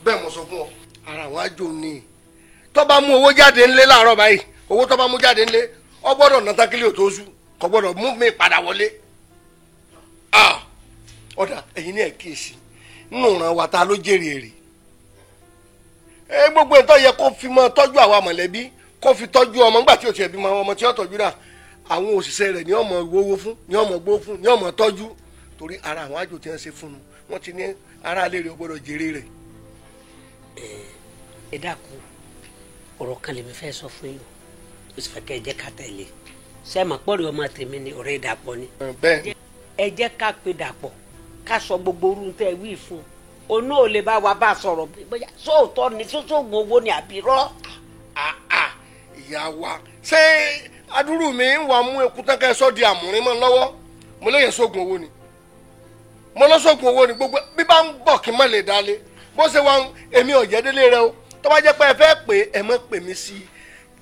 bẹ́ẹ̀ mo sọ fún ọ ara àwọn àjò ni tó bá mú owó jáde ńlé láàárọ̀ báyìí owó tó bá mú jáde ńlé ọ gbọ́dọ̀ ná tákìlì òtó sú kò gbọ́dọ̀ mú mi padà wọlé. Ọ̀dà ẹ̀yin ní ẹ̀ kíyèsí nínú ìran wa ta ló jèrè èrè ẹ gbogbo ìtọ́ yẹ kó fi mọ́ tọ́jú àwa mọ̀lẹ́bí kó fi tọ́jú ọmọ nígbà tí ò tiẹ̀ bímọ ọmọ tí ó tọ́jú rà àwọn òṣìṣẹ́ rẹ̀ ní ọmọ gbowó fún ní ọmọ gbowó fún ní ọmọ tọ́jú torí ara àwọn àjò tí wọ́n ṣe fún un wọ́n ti ní ara ilé rẹ̀ ó gbọ́dọ̀ jèrè rẹ̀. Ẹ dákun ọ̀rọ̀ kan lèmi fẹ́ sọ fún yín o mo sì fẹ́ kẹ́ ẹ jẹ́ ká tẹ̀lé ṣé ẹ mà pọ́ọ̀rì ọmọ tèmi ni ọ̀rẹ́ Dàpọ̀ ni. Bẹ́ẹ̀ ẹ jẹ́ ká pe Dàpọ̀ ká sọ gbogbo orun tẹ́ wí fún un òun ò lè bá wa bá sọ̀rọ̀ bóyá sóòótọ́ ni sóògùn owó ni àbí rọ́. Ìyá wa ṣé adúrú mi ń wà mú eku tán kẹ́ ẹ sọ́ di àmúrin mọ́ lọ́wọ́ mo léyìn sóògùn owó ni mo lọ sóògùn owó ni gbogbo bí bá ń bọ̀ kí n má lè dalé bó ṣe wà èmi ò jẹ́ délé rẹ o tó bá jẹ́ pé ẹ fẹ́ pè ẹ mọ́ pè mí sí i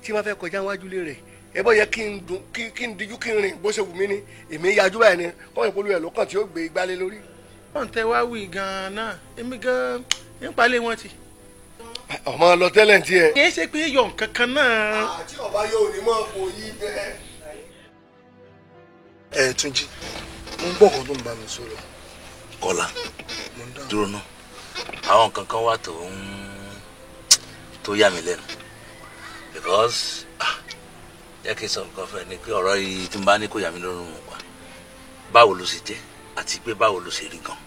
tí wọ́n fẹ́ kọjá wájú lé rẹ̀ ẹ bọ́ yẹ kí n dùn kí n díjú kí n rìn bó ṣe wù mí ni èmi yájú báyìí ni kọ́ ìpolú ẹ̀ lọ́kàn tí ó gbé igbálé lórí. Wọ́n tẹ wá wí gan-an náà èmi gan-an ń palẹ̀ wọn ti. Ọmọ lọ tẹ́lẹ̀ tí ẹ. Kì í ṣe pé yọ nǹkan kan náà. Àti ọba yóò ní mọ̀ kò yí bẹ́ẹ̀. Ẹ Túnjí mo ń gbọ́ nǹkan tó ń bá mi sọ lọ. Kọ́lá dúró náà àwọn nǹkan kan wà tó yà mí lẹ́nu because jẹ́ kí n sọ nǹkan fẹ́ ni pé ọ̀rọ̀ yìí tí n bá ní kó yà mí lọ́rùn mọ̀ pa báwo ló ṣe jẹ́ àti pé báwo ló ṣe rí gan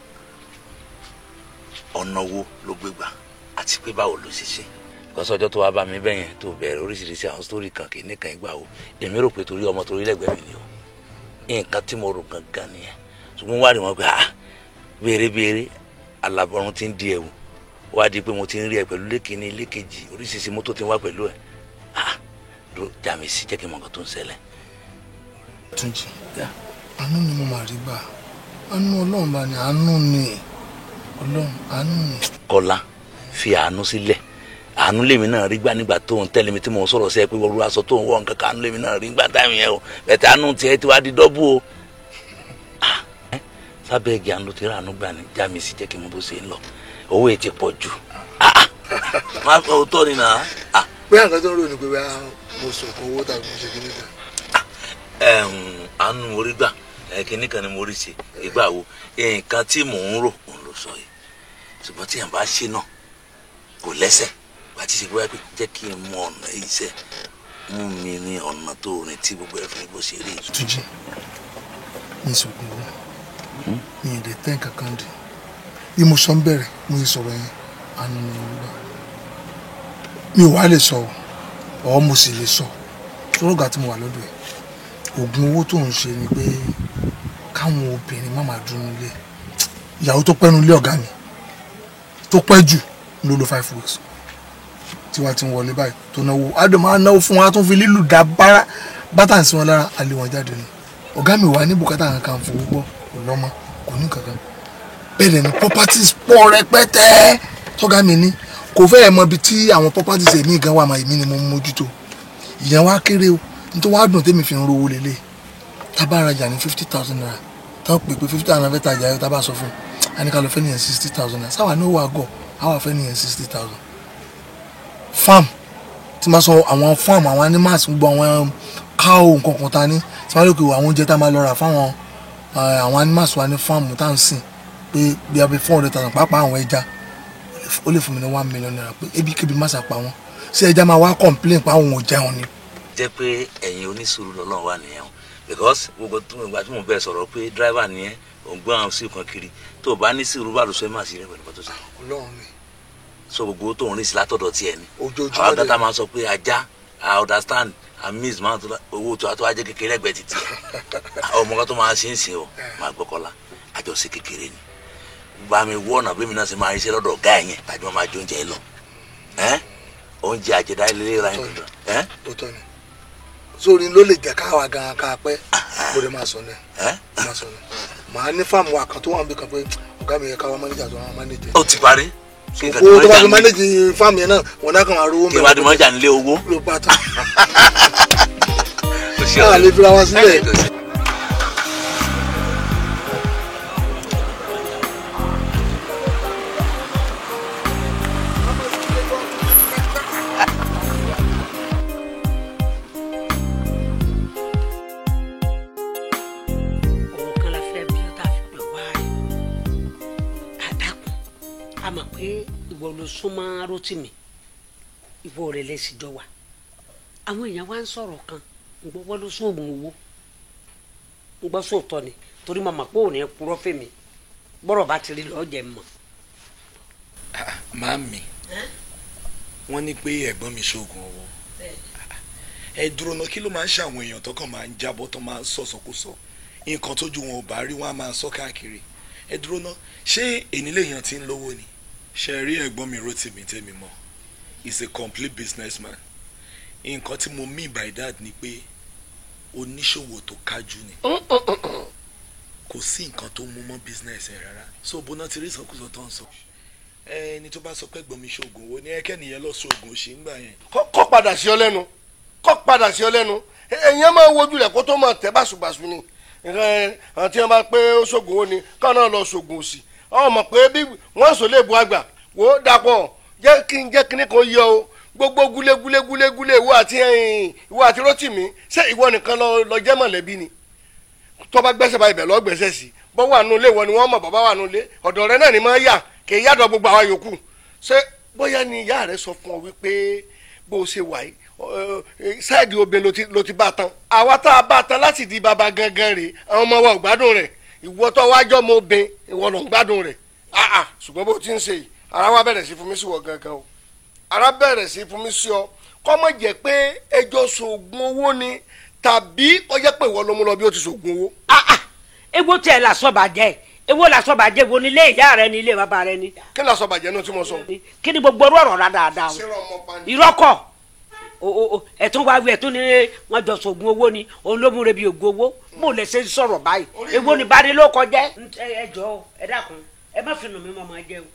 ọ̀nà wo ló gbé gbà àti pé báwo ló ṣe ṣe. Because ọjọ́ tó wá bá mi bẹ́yẹn tó bẹ̀rẹ̀ oríṣiríṣi àwọn sítórì kan kì í nìkan ìgbà wo èmi rò pé torí ọmọ torí lẹ́gbẹ̀ẹ́ mi ni o nǹkan tí mo rò gangan nìyẹn ṣùgbọ́n wá rí wọn pé ah béèrè alábọ̀rún ti ń di ẹ̀wù wá di pé mo ti ń rí ẹ pẹ̀lú lékiní lékejì oríṣiríṣi mọ́tò ti ń wá pẹ̀lú ẹ̀ ah já mi sí jẹ́ kí n mọ nǹkan tó ń ṣẹlẹ̀. Túnjí àánú ni mo máa rí gbà àánú Ọlọ́run bá ní àánú ni Ọlọ́run àánú ni. Kọ́lá fi àánú sílẹ̀ àánú lèmi náà rí gbà nígbà tó ń tẹ̀lé mi tí mò ń sọ̀rọ̀ sí ẹ pé wọ́n rú aṣọ tó ń wọ̀ nǹkan kan àánú lèmi náà rí gbà táìmù yẹn o bẹ̀tẹ̀ àánú tiẹ̀ ti wá di dọ́bù o. Sábẹ́ igi àánú ti rà àánú gbà ní já mi sí jẹ́ kí n mọ bó ṣe ń lọ. Owó yìí ti pọ̀ jù. Má òótọ́ ni nà á. Bóyá nǹkan tó ń rò ní pé bóyá mo sọ̀kò owó tàbí mo ṣe kíní kan. Àánú orí gbà kíní kan ni mo rí ṣe ìgbà wo nǹkan tí mò ń rò òun ló sọ yìí. Ṣùgbọ́n tí yàn bá ṣe náà kò lẹ́sẹ̀. Wà á ti ṣe bóyá pé jẹ́ kí n mọ ọ̀nà iṣẹ́ mú mi ní ọ̀nà tó rìn tí gbogbo ẹ̀ fi bó ṣe rí. Túnjí mi sọ̀kò owó mi ì lè tẹ́ nǹkan kan dì. Bí mo sọ ń bẹ̀rẹ̀ mo yẹ sọ̀rọ̀ yẹn àánú ni mo gbà. Mi ò wá lè sọ ọ́ mo sì lè sọ sọ́rọ́gà tí mo wà lọ́dọ̀ ẹ̀. Oògùn owó tó ń ṣe ni pé káwọn obìnrin má máa dúró nílé. Ìyàwó tó pẹ́ nulẹ̀ ọ̀gá mi tó pẹ́ jù ló lò 5 weeks tí wàá ti ń wọlé báyìí tó náwó adùn máa náwó fún wa tó ń fi lílù dá bátà sí wọn lára alẹ́ wọn jáde ni. Ọ̀gá mi wà ní bùkátà kankan fowó gbọ́ kò lọ́mọ kò ní kankan bẹ́ẹ̀ ni properties pọ̀ rẹpẹtẹ tọ́gá mi ní kò fẹ́ẹ̀ mọ ibi tí àwọn properties èmi gan wà máa èmi ni mo mójútó. Ìyẹn wá kéré o nítorí wàá dùn tèmi fi ń rówó lélẹ̀. Tábà rajà ní 50,000 naira táwọn pè pé 50,000 naira fẹ́ tajà yóò tábà sọ fún un a ní ká lọ fẹ́ nìyẹn 60,000 naira sáwà ní ó wà gọ̀ àwa fẹ́ nìyẹn 60,000. Farm tí máa sọ àwọn farm àwọn animals gbogbo àwọn cow nǹkan kan ta ní tí máa lókè àwọn oúnjẹ tá a máa lọ rà fáwọn àwọn animals wa ní farm tá à ń sìn pé bí abẹ 400,000 pàápàá àwọn ẹja ó lè fún mi ní 1 million naira pé ebíkébi má sàpà wọn ṣé ẹja máa wá complain pa àwọn ò jẹun ni. Jẹ́ pé ẹ̀yin onísùúrù lọ́lọ́run wà nìyẹn o because gbogbo ìgbà tí mo bẹ̀ sọ̀rọ̀ pé driver nìyẹn òun gbé àwọn sí kan kiri tó o bá ní sùúrù bá lọ sọ ẹ má sí rẹ pẹ̀lú pàtó sí. Ọlọ́run mi. So gbogbo tó ń rìn sí látọ̀dọ̀ tiẹ̀ ni. Ojoojúmọ́ àwọn dátà máa ń sọ pé ajá I understand I miss máa tó owó tó tó ajẹ́ kékeré ẹgbẹ́ títì ọmọ kan tó máa ṣe ń sìn o máa gbọ́kọ́lá àjọṣe kékeré ni bá mi wọ́ ọ̀nà bí mi náà ṣe máa ríṣẹ́ lọ́dọ̀ ọ̀gá ẹ̀ yẹn tàbí wọ́n máa jẹ oúnjẹ lọ oúnjẹ àjẹdá ilé ra yẹn tó. Ni sórí ló lè jẹ́ káwa gan-an ká pẹ́ mo lè máa sọ ní máa sọ ní màá ní fáàmù wa kan tó wà níbi kan pé ọ̀gá mi yẹ káwa mánéjà tó wà mánéjì. Ó ti parí. Owó tó bá fi mánéjì fáàmù yẹn náà wọn náà kàn máa rówó mẹ́rin. Kí wàá di mọ́jà nílé owó. Ló bá tán. Náà lè fira wa sílẹ̀. Súnmọ́ Rótìmí ìwọ rẹ̀ lẹ́sìn jọ wà àwọn èèyàn wá ń sọ̀rọ̀ kan ǹgbọ́ wọ́n ló sóògùn owó ǹgbọ́ sóòtọ́ ni torí mo mọ̀ pé òun ẹ̀ purọ́ fèmí gbọ́rọ̀ bá ti rí lọ́ọ́ jẹ́ mọ̀. Màámi wọ́n ní pé ẹ̀gbọ́n mi ṣoògùn owó ẹ dúró náà kí ló máa ń ṣàwọn èèyàn tó kàn máa ń jábọ́ tó máa ń sọ̀sọ̀kúsọ nǹkan tójú wọn ò bá rí wọn á máa sọ káàkiri ẹ dúró náà ṣé ènìlẹ̀ èèyàn ti ń lówó ni. Ṣe rí ẹ̀gbọ́n mi Rótìmí tèmi mọ̀ is a complete businessman. Nǹkan tí mo mean by that ni pé oníṣòwò tó kájú ni. Kò sí nǹkan tó mú mọ́ business ẹ̀ rárá. So bóná ti rí ìsọkúsọ tó ń sọ. Ẹni tó bá sọ pé ẹ̀gbọ́n mi ṣoògùn owó ni ẹkẹ́ nìyẹn lọ ṣoògùn òṣì ń gbà yẹn. Kọ́ padà sí ọ lẹ́nu kọ́ padà sí ọ lẹ́nu èèyàn máa wojú rẹ̀ kó tó máa tẹ̀ báṣubàṣu ni àwọn tí wọ́n bá pé ó ṣoògùn owó ni káwọn náà lọ ṣoògùn òṣì ọmọ pé bí wọ́n sọ lè bu àgbà wò ó dàpọ̀ jẹ́ kí n jẹ́ kíní kan yọ o gbogbo gúlé gúlé gúlé gúlé ìwọ àti ìwọ àti Rótìmí ṣé ìwọ nìkan lọ jẹ́ mọ̀lẹ́bí ni tó bá gbẹ́sẹ̀ bá ibẹ̀ lọ gbẹ́sẹ̀ sí bọ́ wà nù lé ìwọ ni wọ́n mọ̀ bàbá wà nù lé ọ̀dọ̀ rẹ náà ni máa yà kì í yàdọ̀ gbogbo àwa yòókù ṣé bóyá ni ìyá rẹ sọ fún ọ wípé bó o ṣe wà yìí sáìdì obìnrin ló ti bá tán àwa tá a bá tán láti di bàbá gangan rè àwọn ọmọ wa ò gbádùn rẹ̀ ìwọ tó wájọ́ mọ obìnrin ìwọ ló ń gbádùn rẹ̀ ṣùgbọ́n bó ti ń ṣe yìí ara wa bẹ̀rẹ̀ sí fún mi sí wọ gangan o ara bẹ̀rẹ̀ sí fún mi sí ọ kọ́ mọ̀ jẹ́ pé ẹjọ́ sògùn owó ni tàbí kó jẹ́ pé ìwọ ló mú lọ bí ó ti sògùn owó. Ewo tiẹ̀ la sọ́bàjẹ́ ewo la sọ́bàjẹ́ wo ni ilé ìyá rẹ ni ilé bàbá rẹ ni. Kí ni la sọ́bàjẹ́ náà tí mo sọ. Kí ni gbogbo ọ̀rọ̀ rà dáadáa o ìrọ́kọ̀ ẹ̀tún wá wí ẹ̀tún ni wọ́n jọ sògùn owó ni òun ló múre bí ògùn owó mo lè ṣe sọ̀rọ̀ báyìí èwo ni bá ní ló kọjẹ́. Ẹ jọ̀ọ́ ẹ dákun ẹ má fi nù mí mọ́ máa jẹ o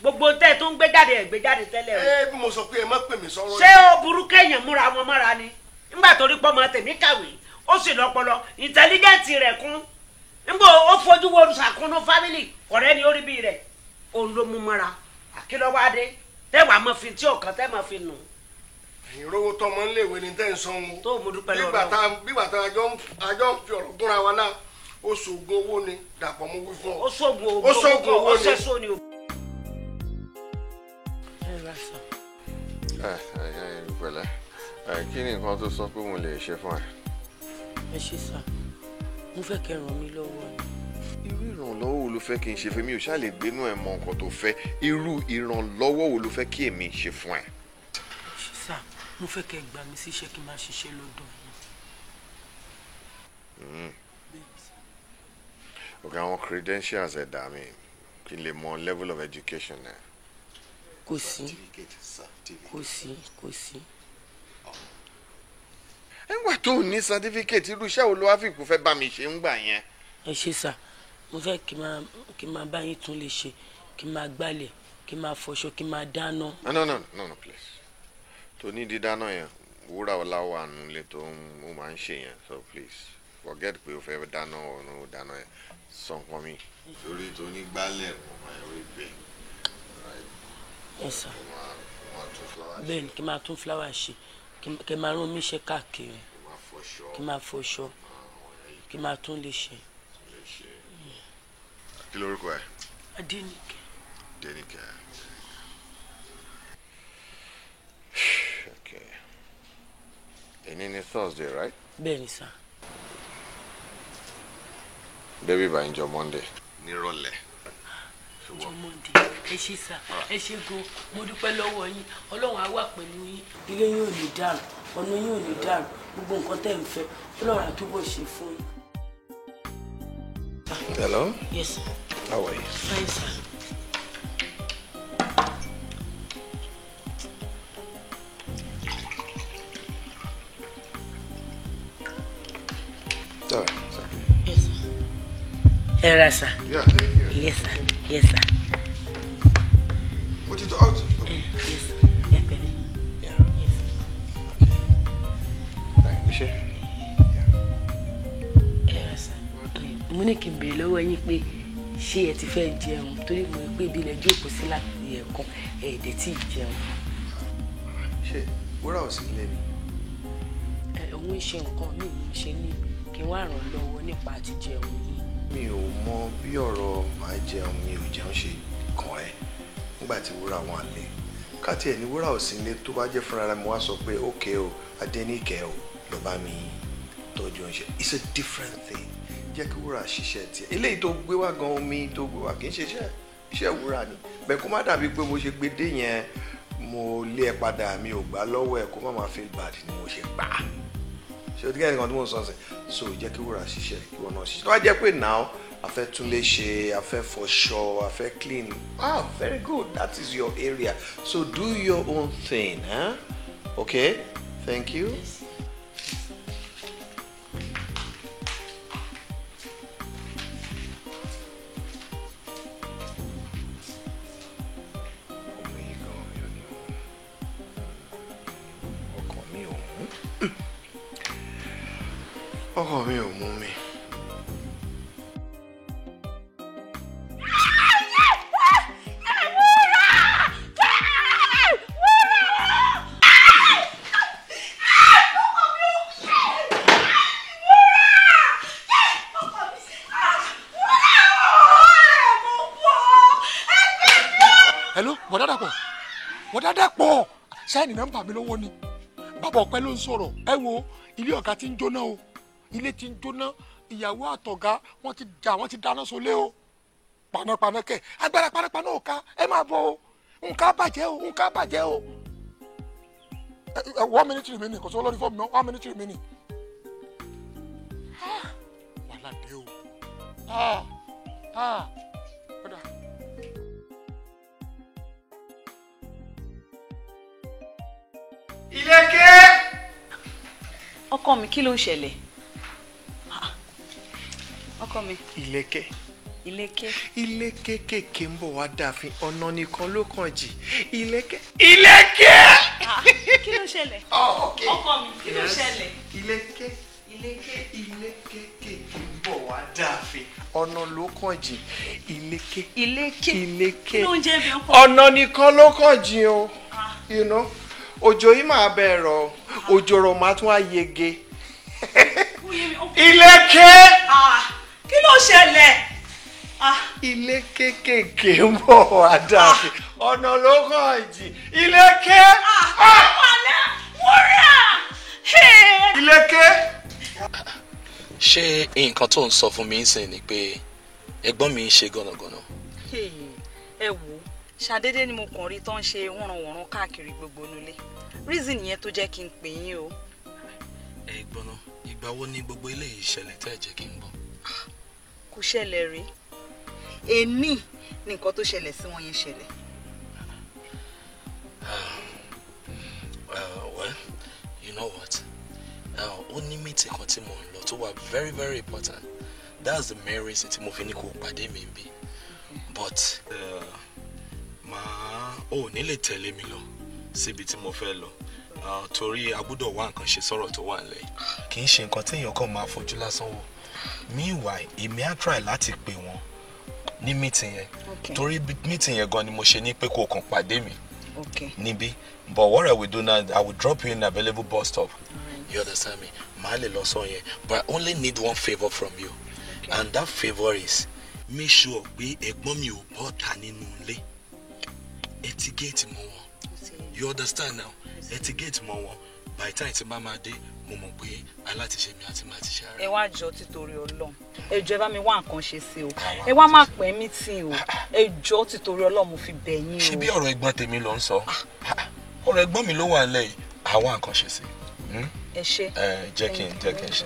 gbogbo tẹ́ ẹ tó ń gbé jáde ẹ gbé jáde tẹ́lẹ̀ o. Ẹ bí mo sọ pé ẹ má pè mí sọ̀rọ̀ yìí. Ṣé o burú kéèyàn múra wọn mọ́ra ni nígbà tó rí pọ́nmọ tèmi kàwé ó sì lọ́pọlọ ìntẹ́lígẹ́ǹtì rẹ̀ kún Nbọ ó fojú wo ṣàkóso fámìlì ọ̀rẹ́ ni ó rí bí rẹ̀ òun ló mú mọ́ra àkìlọ́wádé tẹ́wàá mọ́ fi tí ọ̀kan tẹ́ mọ́ fi nù. Ìrówó tọmọ ń léwe ni tẹ́ ń san o. Tó mo dúpẹ́ lọ́wọ́. Bígbà tá a jọ ń fi ọ̀rọ̀ gúnra wa náà ó ṣoògùn owó ni Dàpọ̀ mo wí fún ọ. Ó ṣoògùn owó ni ó ṣẹ̀ṣọ́ ni o. Ẹ ẹ pẹ̀lẹ́, kí ni nǹkan tó sọ pé mo lè ṣe fún ẹ? Ẹ ṣe sá, mo fẹ́ kẹ́ ràn mí lọ́wọ́ ni. Irú ìrànlọ́wọ́ wo ló fẹ́ kí n ṣe fún mi? Ò ṣáà lè gbénú ẹ̀ mọ nǹkan tó fẹ́. Irú ìrànlọ́wọ́ wo ló fẹ́ kí èmi ṣe fún ẹ? Sá, mo fẹ́ kẹ́ gbà mí síṣẹ́ kí n máa ṣiṣẹ́ lọ́dọ̀ yín. Ok, àwọn credentials ẹ̀ dà mí kí n lè mọ level of education ẹ̀. Kò sí, kò sí, kò sí. Nígbà tó o ní certificate, irú iṣẹ́ wo ló wá fi kú fẹ́ bá mi ṣe ń gbà yẹn? Ẹ ṣe sá, mo fẹ́ kí n máa bá yín tún lè ṣe, kí n máa gbálẹ̀, kí n máa fọṣọ, kí n máa dáná. No, no, no, no, please. Tó ní dídáná yẹn, wúrà ọlá wà nílé tó ń máa ń ṣe yẹn, so please forget pé o fẹ́ dáná ọ̀nà dáná yẹn, sọ nǹkan mi. Torí tó ní gbálẹ̀ mo máa rí bẹ́ẹ̀. Ẹ sá, bẹ́ẹ̀ ni kí n máa tún fúláwà ṣe, kí n máa rán mi ṣe káàkiri, kí n máa fọṣọ, kí n máa tún lè ṣe. Kí lorúkọ ẹ? Adéníkẹ́. Adéníkẹ́. Okay. Èní ni Thursday, right? Bẹ́ẹ̀ ni sá. Baby by njọ́ Monday. Nírọ̀lẹ́. Ọjọ́ Monday. Ẹ ṣé sá, ẹ ṣé gan, mo dúpẹ́ lọ́wọ́ yín, Ọlọ́run á wà pẹ̀lú yín, ilé yín ò ní dàrú, ọ̀nà yín ò ní dàrú, gbogbo nǹkan tẹ́ ń fẹ́, Ọlọ́run á túbọ̀ ṣe fún yín. Hello? Yes, sir. How are you? Fine, sir. Sorry, it's okay. Yes, sir. Hello, sir. Yeah, thank you. Yes, sir. Yes, sir. What did you out? Yes, sir. Yeah, baby. Yeah. Yes. Okay. Thank you. Yeah. Yes, sir. Mo ní kí n béèrè lọ́wọ́ yín pé ṣé ẹ ti fẹ́ jẹun, torí mo rí pé ibi ilẹ̀ jókòó sí láti ẹ̀ẹ̀kan ẹ̀ẹ́dẹ̀ tí ì jẹun. Ṣé wúrà ò sí ilé ni? Òun ń ṣe nǹkan mi ò ṣe ní kí n wá ràn lọ́wọ́ nípa àti jẹun yìí. Mi ò mọ bí ọ̀rọ̀ màá jẹun mi ò jẹun ṣe kàn ẹ́ nígbà tí wúrà wọn lé. Ká tiẹ̀ ní wúrà ò sí ilé, tó bá jẹ́ fúnra rẹ̀ mo wá sọ pé ókè o, Adéníkẹ́ o, lọ bá mi tọ́jú oúnjẹ. It's a different thing. Jẹ́ kí wúrà ṣiṣẹ́ tiẹ̀. Eléyìí tó gbé wá gan, omi tó gbé wá kì í ṣe iṣẹ́ wúrà ni. Bẹ́ẹ̀ kó má dàbí pé mo ṣe gbé dé yẹn, mo lé ẹ padà, mi ò gbà lọ́wọ́ ẹ, kó má máa feel bad ni mo ṣe gbà á. Ṣé o ti kẹ́ ẹnìkan tí mo sọ ṣe? So jẹ́ kí wúrà ṣiṣẹ́, kí wọ́n náà ṣiṣẹ́. Tó bá jẹ́ pé now a fẹ́ túnlé ṣe, a fẹ́ fọṣọ, a fẹ́ clean. Ah, very good, that is your area. So do your own thing, huh? Okay, thank you. Yes. Ọkọ mi ò mú mi. Hello, bọ̀dá Dàpọ̀, bọ̀dá Dàpọ̀, sáìnì nọ́mbà mi lọ́wọ́ ni. Bàbá Ọpẹ́ ló ń sọ̀rọ̀. Ẹ wo ilé ọ̀gá tí ń jóná o, ilé tí ń jóná, ìyàwó àtọ̀gá wọ́n ti jà, wọ́n ti dáná solé o. Panápaná kẹ̀, agbára panápaná ò ká, ẹ máa bọ̀ o, nǹkan bàjẹ́ o, nǹkan bàjẹ́ o. 1 minute remaining, kò sọ lórí fọ́ọ̀mù náà, 1 minute remaining. Wàhálà dé o. Ọ̀dà. Ìlẹ̀kẹ̀. Ọkọ mi, kí ló ń ṣẹlẹ̀? Ọkọ mi. Ìlẹ̀kẹ̀. Ìlẹ̀kẹ̀. Ìlẹ̀kẹ̀ kéèké ń bọ̀ wá dàfin, ọ̀nà nìkan ló kàn jì. Ìlẹ̀kẹ̀. Ìlẹ̀kẹ̀. Kí ló ṣẹlẹ̀? Ọkọ mi, kí ló ṣẹlẹ̀? Ìlẹ̀kẹ̀. Ìlẹ̀kẹ̀. Ìlẹ̀kẹ̀ kéèké ń bọ̀ wá dàfin, Ọ̀nà ló kàn jìn. Iléké. Iléké. Iléké. Kí ló ń jẹ́ bí ọkọ? Ọ̀nà nìkan ló kàn jìn o. You know, òjò yìí máa bẹ̀rọ̀, òjò rọ̀ máa tún á yege. Iléké. Kí ló ṣẹlẹ̀? Ilé kékèké ń bọ̀ wá dàbí. Ọ̀nà ló kàn jìn. Iléké. Wúrà. Iléké. Ṣé nǹkan tó ń sọ fún mi ń sìn ni pé ẹ̀gbọ́n mi ń ṣe gànàgànà? Ẹ wò ó, ṣàdédé ni mo kàn rí tó ń ṣe wọ̀nranwọ̀nran káàkiri gbogbo nulẹ̀. Reason yẹn tó jẹ́ kí n pè yín o. Ẹ gbọ́ná, ìgbà wo ni gbogbo eléyìí ṣẹlẹ̀ tẹ́ ẹ jẹ́ kí n gbọ́? Kò ṣẹlẹ̀ rí. Èní ni nǹkan tó ṣẹlẹ̀ sí wọn yẹn ṣẹlẹ̀. Well, you know what? Ó ní meeting kan tí mo ń lọ tó wà very very important. That's the main reason tí mo fi ní kó pàdé mi bí. But màá ò ní lè tẹ̀lé mi lọ síbi tí mo fẹ́ lọ, torí a gbọ́dọ̀ wá nǹkan ṣe sọ̀rọ̀ tó wà nílẹ̀. Kì í ṣe nǹkan téèyàn kàn máa fojú lásán wò. Meanwhile, èmi á try láti pè wọ́n ní meeting yẹn. Torí meeting yẹn gan ni mo ṣe ní pé kó kàn pàdé mi níbí. But what I will do now, I will drop you in available bus stop. Right. You understand me? Màá lè lọ sọ yẹn. But I only need one favour from you. Okay. And that favour is, make sure pé ẹ̀gbọ́n mi ò bọ́ta nínú ilé. Ẹ ti géètì mọ́ wọn. You understand now? Ẹ ti géètì mọ́ wọn. By the time tí bá máa dé, mo mọ̀ pé alátiṣe mi àti máa ti ṣe ara. Ẹ wá jọ títorí Ọlọ́run. Ẹ jọ̀ọ́ ẹ bá mi wá nǹkan ṣe sí o. Ẹ wá má pẹ́ mí tì o. Ẹ jọ̀ọ́ títorí Ọlọ́run mo fi bẹ̀ yín o. Ṣé bí ọ̀rọ̀ ẹ̀gbọ́n tèmi ló ń sọ? Ọ̀rọ̀ ẹ̀gbọ́n mi ló wà nílẹ̀ yìí. Àwa nǹkan ṣe sí. Ẹ ṣé. Ẹ jẹ́ kí n ṣe.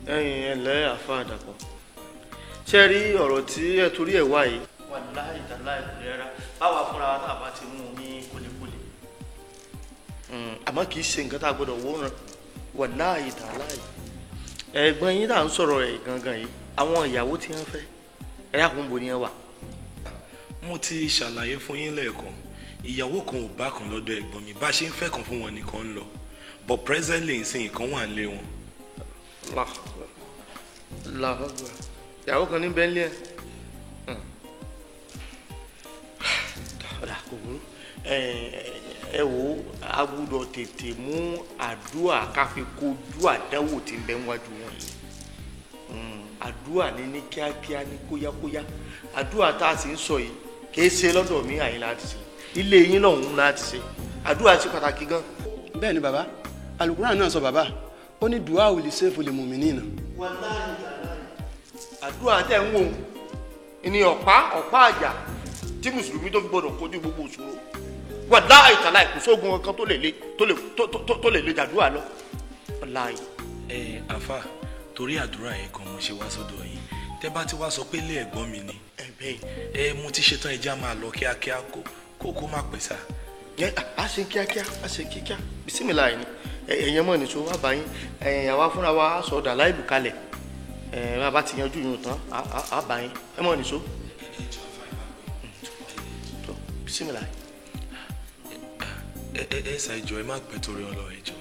Ẹ̀yin ẹlẹ́ àfa àdàpọ̀, ṣe rí ọ̀rọ̀ tí ẹ torí ẹ̀ wá yìí. Wàláhì tàláhì kò rẹ́ra báwa fúnra wa tá a bá ti mú un ní kólékólé, àmọ́ kì í ṣe nǹkan tá a gbọ́dọ̀ wòran. Wàláhì tàláhì ẹ̀gbọ́n yín tá à ń sọ̀rọ̀ ẹ̀ gangan yìí, àwọn ìyàwó tí wọ́n fẹ́ ẹ̀yà kò ń bo ni ẹ wà. Mo ti ṣàlàyé fún yín lẹ́ẹ̀kan, ìyàwó kan ò bá kan lọ́dọ̀ ẹ̀gbọ́n mi, bá a ṣe ń fẹ́ kan fún wọn nìkan ń lọ, but presently ìsìn kan wà nílé wọn. Làhàgbà ìyàwó kan ní bẹ́ńlẹ̀ ẹ̀ ọ̀dà kò burú. Ẹ wò ó, a gbọ́dọ̀ tètè mú àdúrà ká fi kojú àdánwò tí ń bẹ níwájú wọn yìí. Àdúrà ní kíákíá ní kóyákóyá. Àdúrà tá a sì ń sọ yìí kì í ṣe lọ́dọ̀ mi àyìn láti ṣe, ilé yín lọ́hùn-ún láti ṣe. Àdúrà ṣe pàtàkì gan. Bẹ́ẹ̀ ni bàbá, Al-Qur'an náà sọ bàbá, ó ní dùá ò lè ṣèfò lè mùmí nìyẹn. Wàláhì àdúrà tẹ̀ ń wò ó ní ọ̀pá àjà tí mùsùlùmí tó fi gbọdọ̀ kojú gbogbo ìṣòro. Wàláhì tàláhì kò sóògùn kankan tó lè jàdúrà lọ. Wàláhì. Ẹ àfà, torí àdúrà yẹn gan mo ṣe wá sọ́dọ̀ yín. Tẹ́ bá ti wá sọ pé ilé ẹ̀gbọ́n mi ni, ẹ mo ti ṣetán, ẹja máa lọ kíákíá kó má pẹ́ sá. A ṣe kíákíá, a ṣe kíákíá, bísímìlà yìí ni ẹ̀yẹ́ mọ̀ nìṣó wà bá yín. Àwa fúnra wa sọ dàláìlù kalẹ̀, ẹ̀ bá ti yanjú yìí tán á bá yín, ẹ mọ̀ nìṣó. Bísímìlà yìí. Ẹ ṣe ẹjọ́, ẹ má pẹ́ torí ọlọ, ẹjọ́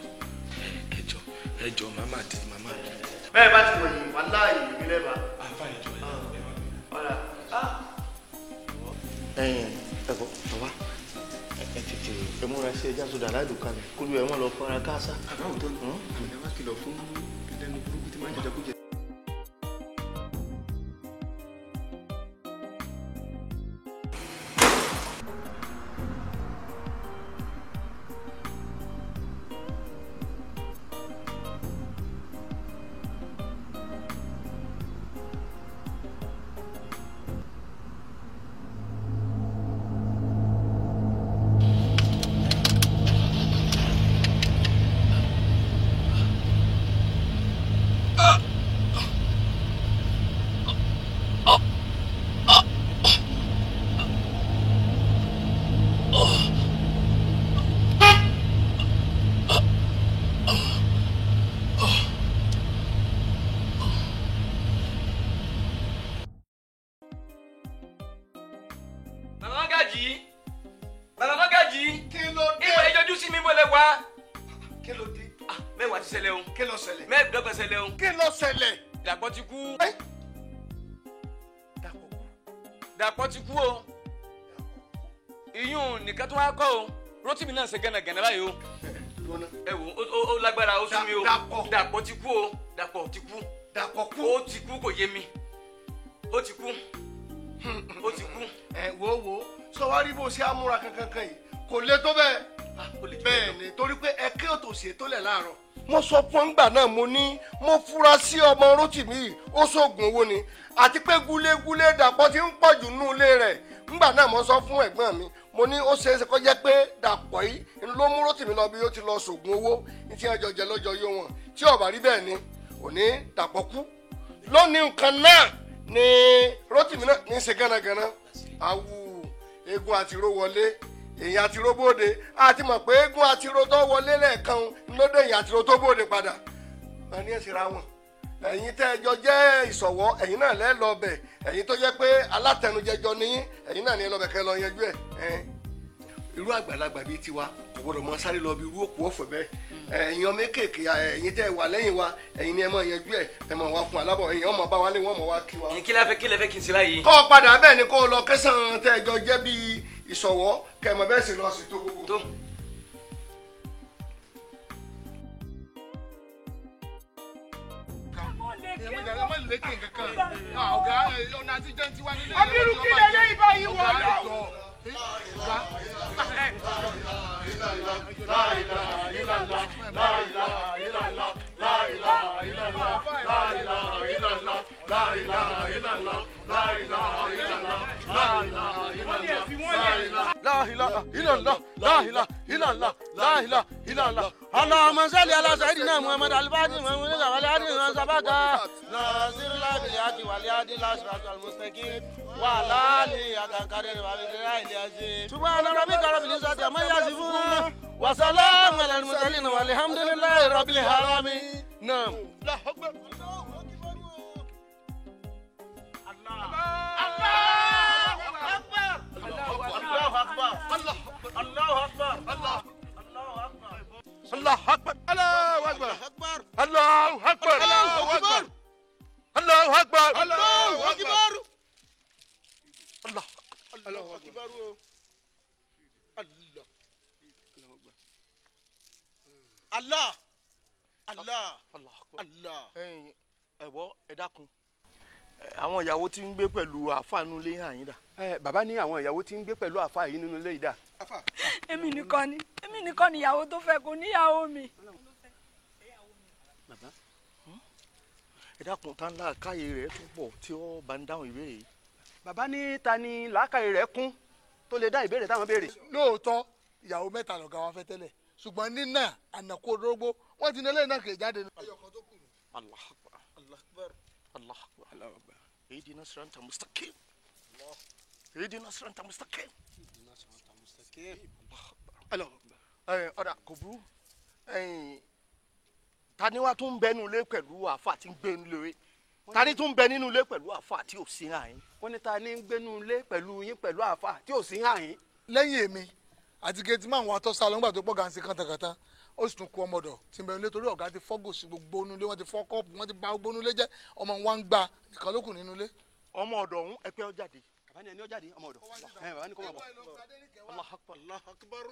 ẹjọ́ ẹjọ́ màmá àti màmá. Bẹ́ẹ̀ bá ti wọ̀ yìí wàláhì ìbílẹ̀ bá. Àfa ẹjọ́ ẹ ọ̀rà ẹ̀yìn ẹ̀kọ́ bàbá ẹ tètè ẹ múra sí ẹja sódà aládùn kalẹ̀ kólú ẹ wọn lọ fara káásá. Àbáwò tó ní àmì ẹ wá kìlọ̀ fún ẹlẹ́nu burúkú tí máa ń jẹjẹ kújẹ. Bàbá Mọ́gàjí. Kí ló dé? Ìwé ìjọjú sí mi bọ́lẹ̀ wá. Kí ló dé? Mẹ́wàá ti ṣẹlẹ̀ o. Kí ló ṣẹlẹ̀? 25 ṣẹlẹ̀ o. Kí ló ṣẹlẹ̀? Dàpọ̀ ti kú. Dàpọ̀ ti kú o. Ìyún nìkan tó wá kọ́ o. Rótìmí náà ṣe gánagànà báyìí o. Ẹ wo ó lágbára ó sú mi o. Dàpọ̀ ti kú o. Dàpọ̀ ti kú. Dàpọ̀ kú. Ó ti kú kò yé mi. Ó ti kú. Ó ti kú. Ẹ wo sọ wá rí bó ṣe amúra kankan yìí kò lè tó bẹ́ẹ̀. Bẹ́ẹ̀ ni torí pé ẹ kí òtòṣì tó lẹ̀ láàárọ̀. Mo sọ fún ngbà náà mo ní mo fura sí ọmọ Rótìmí ó ṣoògùn owó ni àti pé gúlégúlé Dàpọ̀ ti ń pọ̀ jù nínú ilé rẹ̀ ngbà náà mo sọ fún ẹ̀gbọ́n mi mo ní ó ṣeé ṣe kó jẹ́ pé Dàpọ̀ yìí ló mú Rótìmí lọ bí ó ti lọ ṣoògùn owó ní tí wọ́n jọ jẹ lọ́jọ́ yó wọn tí ó bá rí bẹ́ẹ̀ ni òní Dàpọ̀ kú lónìí nǹkan náà ni Rótìmí náà ní í ṣe gánagànà awù eégún àtiró wọlé èyàn àtiró bóde àti mọ̀ pé eégún àtiró tó wọlé lẹ́ẹ̀kan lóde èyàn àtiró tó bóde padà wọn ní ẹ̀sìn ra wọn ẹ̀yin tẹ́ ẹjọ́ jẹ́ ìṣọ̀wọ́ ẹ̀yin náà lẹ́ lọ bẹ̀ ẹ̀yin tó jẹ́ pé alátẹnujẹjọ níyín ẹ̀yin náà ní ẹ lọ bẹ̀ kẹ́ lọ yanjú ẹ̀ irú àgbàlagbà bíi tiwa kò gbọdọ̀ mọ sáré lọ bí irú òkú ọ̀fọ̀ bẹ́ẹ̀ ẹ̀yin ọmọ kéèké ẹ̀yin tẹ́ wà lẹ́yìn wa ẹ̀yin ni ẹ mọ̀ yanjú ẹ̀ ẹ mọ̀ wá fún alábọ̀ ẹ̀yin ọmọ bá wa lé wọn mọ̀ wá kí wa. Kí lẹ fẹ́ kí n ṣe báyìí. Kọ́ ọ padà bẹ́ẹ̀ ni kó o lọ kẹsàn-án tẹ́ ẹjọ́ jẹ́ bíi ìṣọ̀wọ́ kẹmọ bẹ́ẹ̀ sì lọ sí tó gbogbo. Abiru kí lè lé ibà yìí wọ̀ ọ́. La ilaha illallah, la ilaha illallah, la ilaha illallah. Allahumma salli ala sayyidina Muhammad al-Fatih wa ala alihi wa sahbihi. Nasir la bil haqi wal hadi la siratal mustaqim wa ala alihi haqqa qadrihi wa miqdarihi al-azim. Subhana rabbika rabbil izzati amma yasifun wa salamun alal mursalin walhamdulillahi rabbil alamin. Naam. Allahu akbar. Allahu akbar. Allahu akbar. Allahu akbar. Allahu akbar. Allahu akbar. Allahu akbar. Allahu akbar. Allahu akbar. Allahu akbar. Allah. Allah. Allah. Ẹ̀yin ẹ̀wọ́ ẹ dákun. Àwọn ìyàwó tí ń gbé pẹ̀lú àáfàá nínú ilé yìí dà. Bàbá ní àwọn ìyàwó tí ń gbé pẹ̀lú àáfàá yìí nínú ilé yìí dà. Èmi nìkan ni ìyàwó tó fẹ́ kò níyàwó mi. Bàbá ẹ dákun tá ńlá káyé rẹ̀ tó pọ̀ tí ó bá ń dáhùn ìbéèrè yìí. Bàbá ní ta ni làákàyè rẹ̀ kún tó lè dá ìbéèrè táwọn béèrè. Lóòótọ́ ìyàwó mẹ́ta lọ̀gá wa fẹ́ tẹ́lẹ̀ ṣùgbọ́n nínà ànàkó orógbó wọ́n ti nílé náà kì í jáde. Allahu akbar. Allahu akbar. Allahu akbar. Allahu akbar. Ihdina sirata mustaqim. Ihdina sirata mustaqim. Allahu akbar. Ọ̀dà kò burú. Ta ni wá tún ń bẹ nínú ilé pẹ̀lú àáfà tí ń gbé nínú ilé? Ta ni tún ń bẹ nínú ilé pẹ̀lú àáfà tí ò sí àyín? Wọ́n ní ta ni ń gbé nínú ilé pẹ̀lú yín pẹ̀lú àáfà tí ò sí àyín? Lẹ́yìn èmi àti gẹ̀ẹ́tì máa ń wá tọ́sà lọ́ngbà tó pọ̀ gàǹsì kàntàkàntà ó sì tún kú ọmọdọ̀ tí ń bẹ nílé torí ọ̀gá ti fọ́gò sí gbogbo inú ilé wọ́n ti fọ́ kọ́ọ̀pù wọ́n ti bà gbogbo inú ilé jẹ́ ọmọ wa ń gba nìkan ló kù nínú ilé. Ọmọ ọ̀dọ̀ ọ̀hún ẹ pé ó jáde. Bàbá ní ẹni ó jáde ọmọ ọ̀dọ̀ ẹ bàbá ní kó máa bọ̀. Allahu akbar. Allahu akbar.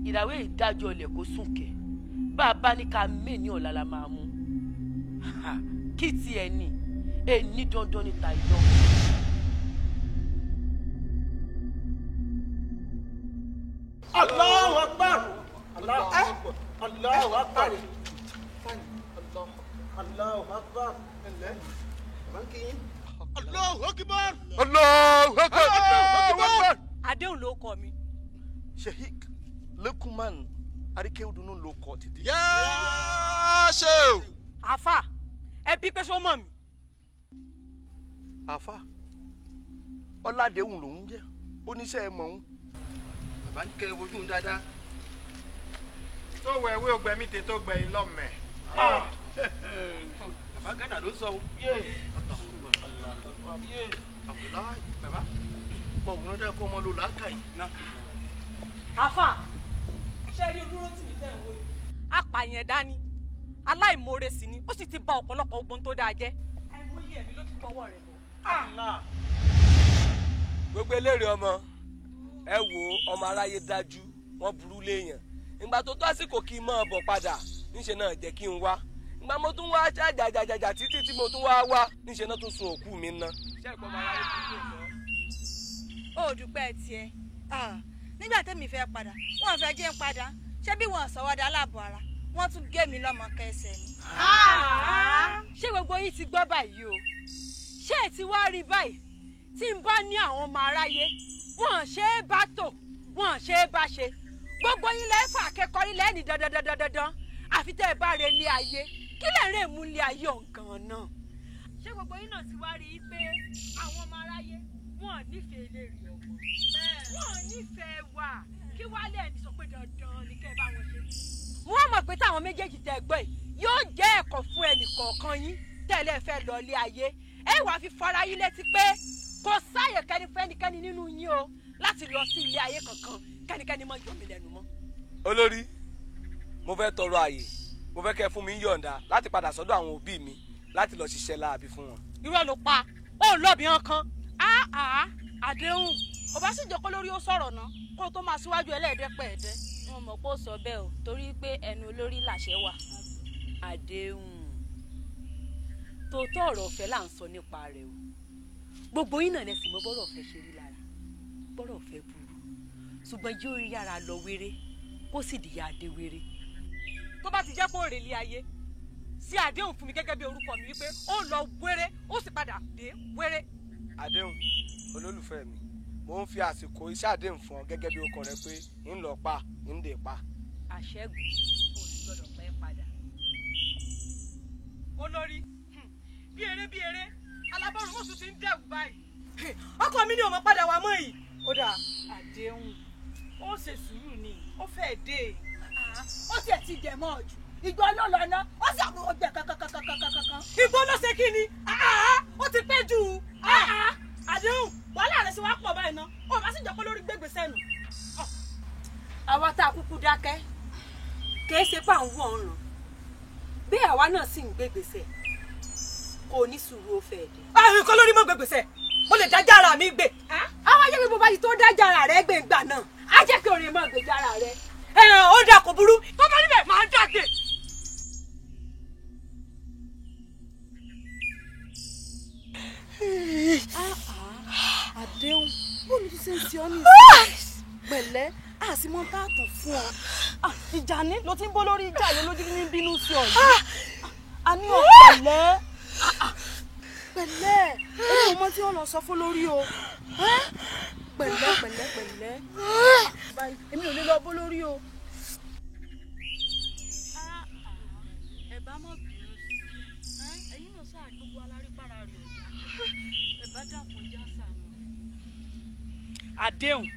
Ìràwé ìdájọ́ ilẹ̀ kó sùn kẹ́ bá a bá ní ká mé ní ọ̀la la máa mú kí tiẹ̀ ní èní dandan níta ìdán. Allahu akbar. Allahu akbar. Allahu akbar. Allahu akbar. Allahu akbar. Allahu akbar. Allahu akbar. Àdéhùn ló kọ mi. Sheikh Lekuman Arikeudunu ló kọ títí. Yáá ṣe o. Àfà ẹ bí pé sọ mọ̀ mi. Àfà Ọládéhùn lòún jẹ́ oníṣẹ́ ẹ mọ̀ ń. Bàbá ní kẹ́ wojú ń dáadáa. Tó wọ ewé ọgbẹ́mí tè tó gbẹ̀yìn lọ́mẹ̀. Bàbá Gánà ló sọ o. Bàbá mọ̀ òun náà kọ́ ọmọ lò láàkà yìí. Àfà Ṣé rí Olúrótìmí tẹ̀ ń wò yìí? Apààyàn dání, aláìmoore sì ni, ó sì ti bà ọ̀pọ̀lọpọ̀ ogun tó dáa jẹ́. Àìmọye ẹ̀mí ló ti tọwọ́ rẹ̀ bọ̀. Gbogbo eléré ọmọ ẹ wo ọmọ aráyé dájú, wọ́n burú léèyàn. Ìgbà tó tó àsìkò kí n máa bọ̀ padà, níṣẹ́ náà jẹ́ kí n wá. Ìgbà mo tún wá jàjàjàjà títí tí mo tún wá wá, níṣẹ́ náà tún sun òkú mi ná. Ṣé ẹ̀kọ́ ọmọ aráyé burú lóòótọ́? Ó dúpẹ́ tiẹ̀. Nígbà tẹ́mi fẹ́ padà, wọ́n fẹ́ jẹ́ ń padà. Ṣé bí wọ́n sọ̀wọ́dà aláàbọ̀ ara, wọ́n tún gé mi lọ́mọ kẹsẹ̀ ni. Ṣé gbogbo yín ti gbọ́ báyìí o? Ṣé ẹ ti wá rí báyìí? Tí n bá ní àwọn ọmọ aráyé, wọ́n ṣe é bá tò, wọ́n ṣe é bá ṣe. Gbogbo yín lẹ́fà akẹ́kọ̀ọ́ yín lẹ́ni dandandandandan. Àfi tẹ́ ẹ bá re ilé ayé, kí lè rè mú ilé ayé ọ̀gàn náà? Ṣé gbogbo yín náà ti wá rí i pé àwọn ọmọ aráyé wọ́n nífẹ̀ẹ́ eléré ọmọ? Wọ́n nífẹ̀ẹ́ wà kí wálé ẹni sọ pé dandan ni kẹ́ ẹ bá wọn ṣe. Wọ́n mọ̀ pé táwọn méjèèjì tẹ́ gbọ́ yìí yóò jẹ́ ẹ̀kọ́ fún ẹnì kọ̀ọ̀kan yín tẹ́lẹ̀ fẹ́ lọ ilé ayé. Ẹ wàá fi fara yín létí pé kò sáàyè kẹ́nikẹ́ni nínú yín o láti lọ sí ilé ayé kankan, kẹ́nikẹ́ni má yọ mí lẹ́nu mọ́. Olórí, mo fẹ́ tọrọ àyè, mo fẹ́ kẹ́ fún mi yọ̀ǹda láti padà sọ́dọ̀ àwọn òbí mi láti lọ ṣiṣẹ́ láabi fún wọn. Irọ́ ló pa, ó lọ́ọ̀bì hàn kan. Àdéhùn ò bá sì jẹ́ kó lórí ó sọ̀rọ̀ ná kó tó máa síwájú ẹlẹ́ẹ̀dẹ́pẹ̀ẹ́dẹ́. Mo mọ̀ pé ó sọ bẹ́ẹ̀ o, torí pé ẹnu olórí làṣẹ wà. Àdéhùn, tòótọ́ ọ̀rọ̀ ọ̀fẹ́ là ń sọ nípa rẹ̀ o. Gbogbo yín náà lẹ́sìn mọ́ bọ́rọ̀ ọ̀fẹ́ ṣe rí lára, bọ́rọ̀ ọ̀fẹ́ burú, ṣùgbọ́n yóò yára lọ wéré kó sì dìyà dé wéré. Tó bá ti jẹ́ kó rèlé ayé sí àdéhùn fún mi gẹ́gẹ́ bí orúkọ mi wípé ó lọ wéré ó sì padà dé wéré. Àdéhùn, olólùfẹ́ mi, mo ń fi àsìkò iṣẹ́ àdéhùn fún ọ gẹ́gẹ́ bí orúkọ rẹ pé ń lọ pa ń dè pa. Àṣẹ́gun, o sì gbọ́dọ̀ pẹ́ padà. Olórí, bí eré bí eré, alábọ̀rún mọ̀sùn ti ń dẹ̀wù báyìí. Ọkọ mi ni ò mọ̀ padà wá mọ́ yìí. Ó dáa, àdéhùn, ó ṣe sùúrù ni, ó fẹ́ dé. Ó sì ti dẹ̀ mọ́ jù. Ìgbọ́ ló lọ ná, ó sì àwọn ọgbẹ́ kankankankankankan. Ìgbọ́ ló ṣe kí ni? Ó ti pẹ́ jù. Àdéhùn, wàhálà rẹ̀ ṣe wá pọ̀ báyìí ná. Ó bá sì jẹ́ pé lórí gbégbé sẹ́nu. Àwa tá a kúkú dákẹ́, kìí ṣe pà ń wọ̀ ń ràn. Bí àwa náà sì ń gbégbèsè, kò ní sùúrù ó fẹ́ dé. Àwọn kan lórí mọ́ gbégbèsè, mo lè dájà ara mi gbé. Àwọn ajẹ́ pé bó bá ti tó dájà ara rẹ̀ gbé ńgbà náà, á jẹ́ kí orin mọ́ gbèjà ara rẹ̀. Ó dà kò burú, tó bá níbẹ̀ máa dàgbé. Àdéhùn, bó ni ṣe ń ṣe ọ́ ní ìsìn? Pẹ̀lẹ́, àsìmọ́ tá a tàn fún ọ. Ìjà ní ló ti ń bọ́ lórí ìjà yẹn lójú ní bínú sí ọ yìí. A ní ọ pẹ̀lẹ́. Pẹ̀lẹ́, èmi ò mọ tí wọ́n lọ sọ fún lórí o. Pẹ̀lẹ́ pẹ̀lẹ́ pẹ̀lẹ́. Èmi ò lè lọ bó lórí o. Ẹ bá mọ̀ bínú sí i, ẹ̀yin náà sáà gbogbo alárípàrà rẹ̀ ọ̀dà. Ẹ bá dàpọ̀ já sànù. Àdéhùn,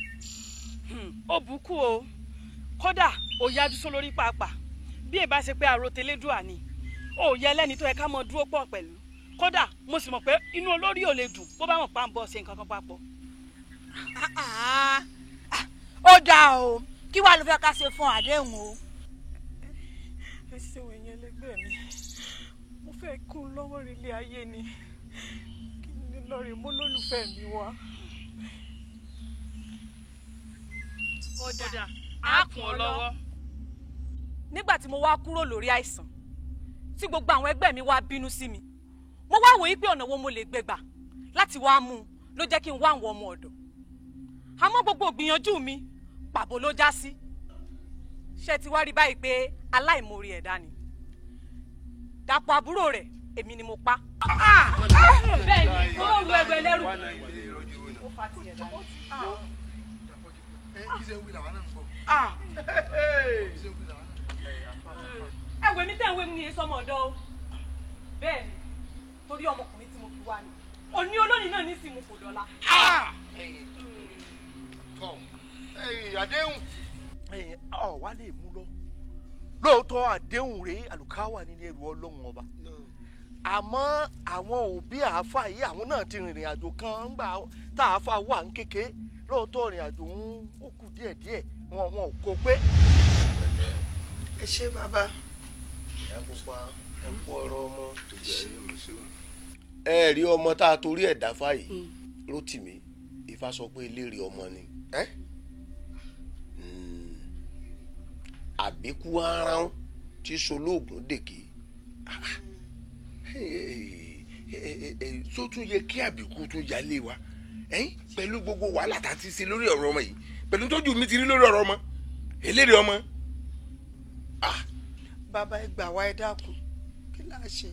ó bùkún o, kódà ó yájú só lórí pàápàá. Bí èbá ṣe pé àròtẹ́lẹ́dùà ni, ó yẹ lẹ́ni tó yẹ ká mọ dúró pọ̀ pẹ̀lú. Kódà mo sì mọ̀ pé inú olórí ò lè dùn bó bá mọ̀ pa ń bọ̀ ṣe nǹkan kan papọ̀. Ó dáa o, kí wàá ló fẹ́ ká ṣe fún àdéhùn o? Ẹ ṣeun ẹ̀yin ẹlẹgbẹ́ mi, mo fẹ́ kún lọ́wọ́ rí ilé ayé ni, kí ni lọ́ọ̀rì mú lólùfẹ́ mi wá. Ó dáa, á kún ọ lọ́wọ́. Nígbà tí mo wá kúrò lórí àìsàn, tí gbogbo àwọn ẹgbẹ́ mi wá bínú sí mi, mo wá wòye pé ọ̀nà wo mo lè gbé gbà láti wá mú un ló jẹ́ kí n wá àwọn ọmọ ọ̀dọ̀. Àmọ́ gbogbo ìgbìyànjú mi pàbó ló já sí. Ṣé ti wá rí báyìí pé aláìmoore ẹ̀dá ni? Dàpọ̀ àbúrò rẹ̀ èmi ni mo pa. Bẹ́ẹ̀ni, ó lu ẹgbẹ́ lẹ́rù. Ó fa tiẹ̀ dání. Ẹ wèmí tẹ́ ń wé mi ní èso ọmọ ọ̀dọ́ o. Bẹ́ẹ̀ni, torí ọmọkùnrin tí mo fi wá ni. Òní olóyìn náà ní sí mu kò dọ́là. Àdéhùn ọ wá lè mú lọ lóòótọ́ àdéhùn rèé àlùkáwà ní ẹrù Ọlọ́run ọba, àmọ́ àwọn òbí àáfà yìí àwọn náà ti rìnrìn àjò kan ńgbà tá àáfà wà ń kéke lóòótọ́ ìrìn àjò ń ó kù díẹ̀díẹ̀ wọn ò kó pé. Ẹ ṣé bàbá. Ìyá pupa, ẹ kú ọ̀rọ̀ ọmọ. Ẹ rí ọmọ tá a torí ẹ̀ dáfá yìí, Rótìmí, Ifá sọ pé eléré ọmọ ni. Àbíkú aráhùn tí solóògùn dèké. Tó tún yẹ kí àbíkú tún yálé wa pẹ̀lú gbogbo wàhálà tá a ti ṣe lórí ọ̀rọ̀ ọmọ yìí, pẹ̀lú tójú mi ti rí lórí ọ̀rọ̀ ọmọ eléré ọmọ. Bàbá ẹ gbà wá, ẹ dákun, kí là á ṣe.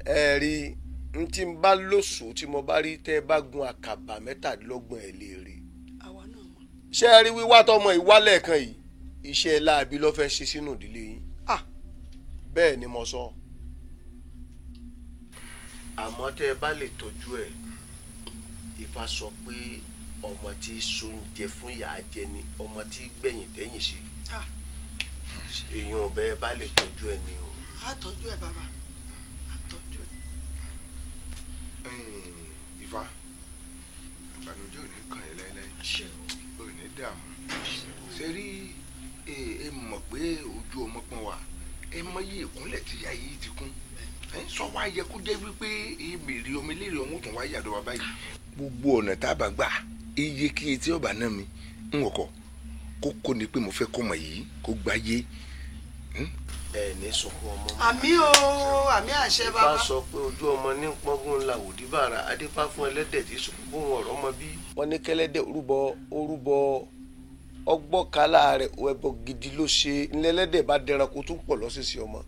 Ẹ rí n tí n bá lóṣù tí mo bá rí tẹ́ ẹ bá gun àkàbà 27 ẹ̀ lè rí. Àwa náà mọ̀. Ṣé ẹ rí wíwá tọmọ ìwálẹ̀ kan yìí, iṣẹ́ láabi ló fẹ́ ṣe sínú ìdílé yín. Bẹ́ẹ̀ ni mo sọ. Àmọ́ tẹ́ ẹ bá lè tọ́jú ẹ̀, Ifá sọ pé ọmọ tí sóúnjẹ fún ìyá jẹ ni ọmọ tí gbẹ̀yìn tẹ́yìn sí. Èèyàn ọbẹ̀ bá lè tọ́jú ẹ ni o. A tọ́jú ẹ bàbá, a tọ́jú ẹ. Ifá, ìbànújẹ́ ò ní kàn ẹ́ láéláé, ò ní dààmú. Ṣe rí ẹ mọ̀ pé ojú ọmọ pọ́n wa, ẹ mọ iye ìkúnlẹ̀ tí ìyá yìí ti kún. Sọ wá yẹ kó jẹ́ wípé èmi rí ọmọ eléré ọmọ tó wá yàdọ̀ wa báyìí. Gbogbo ọ̀nà tá a bá gbà, iye kí etí ọba náà mi ń wọ̀kọ̀ kókó ni pé mo fẹ́ kọ́mọ yìí kó gbáyé. Ẹ ní sunkún ọmọ mọ́. Àmì o, àmì àṣẹ bàbá. Ifá sọ pé ojú ọmọ ní pọ́ngún la òdì bàrà, adífá fún ẹlẹ́dẹ̀ tí sunkún bóun ọ̀rọ̀ ọmọ bí. Wọ́n ní kẹlẹ́dẹ̀ rúbọ orúbọ ọgbọ́kálá rẹ̀ ẹbọ gidi ló ṣe, ńlẹ́lẹ́dẹ̀ bá dẹranko tún pọ̀ lọ́sẹ̀sẹ̀ ọmọ.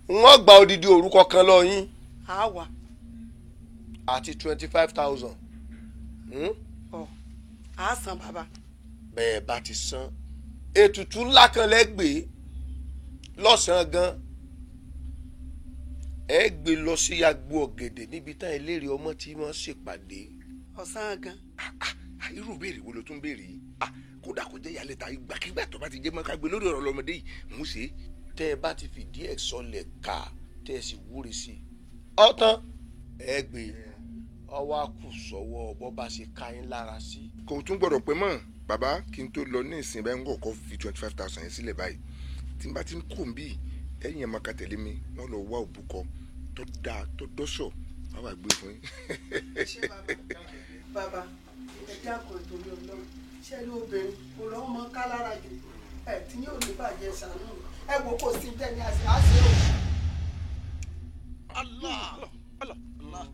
Wọ́n gba odidi orúkọ kan lọ yín. Àwa. Àti 25,000. Ọ á san bàbá. Bẹ́ẹ̀ bá ti san ètùtù ńlá kan lẹ́gbẹ̀ẹ́ lọ́sàn-án gan, ẹ gbé lọ sí agbo ọ̀gẹ̀dẹ̀ níbi táwọn eléré ọmọ tí wọ́n ṣèpàdé. Ọ̀sán gan. Irú béèrè wo ló tún béèrè yìí? Kódà kó jẹ́ ìyálẹ̀ ta ìgbàkigbà tó bá ti jẹ́ mọ́ ká gbé lórí ọ̀rọ̀ lọ́mọdé yìí ń ṣe. Tẹ́ ẹ bá ti fìdí ẹ̀ sọlẹ̀ ká tẹ́ ẹ sì wúre sí i, ọ̀tán ẹ gbé ọwọ́ àkù sọ́wọ́ bọ́ bá ṣe ká yín lára sí. Kò tún gbọ́dọ̀ pé mọ́ bàbá, kí n tó lọ ní ìsìn báyìí ń kọ́kọ́ fi 25,000 yẹn sílẹ̀ báyìí. Tí n bá ti ń kó n bí ẹ̀yìn ẹ̀ máa ka tẹ̀lé mi, wọ́n lọ wá òbúkọ tó dáa tó dọ́ṣọ̀ wọ́n wá gbé fún yín. Ṣé bàbá, ẹ dákun ìtòrí Ọlọ́run, ṣé ní obìnrin kò lọ́ mọ ká lára jù ẹ tí yóò ní bàjẹ́ ṣàánú ẹ wò kò sí tẹ́ni àṣẹ àṣẹ o. Allah Allah Allah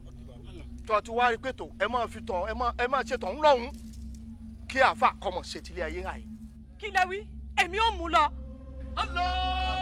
tó a ti wá rí pé tó ẹ máa fi tọ̀ ẹ máa ṣe tọ̀ ń lọ́hùn kí àáfà kọmọ̀ ṣètìlẹ́ ayé rà yìí. Kí lẹ wí, èmi ò mú lọ. Allah.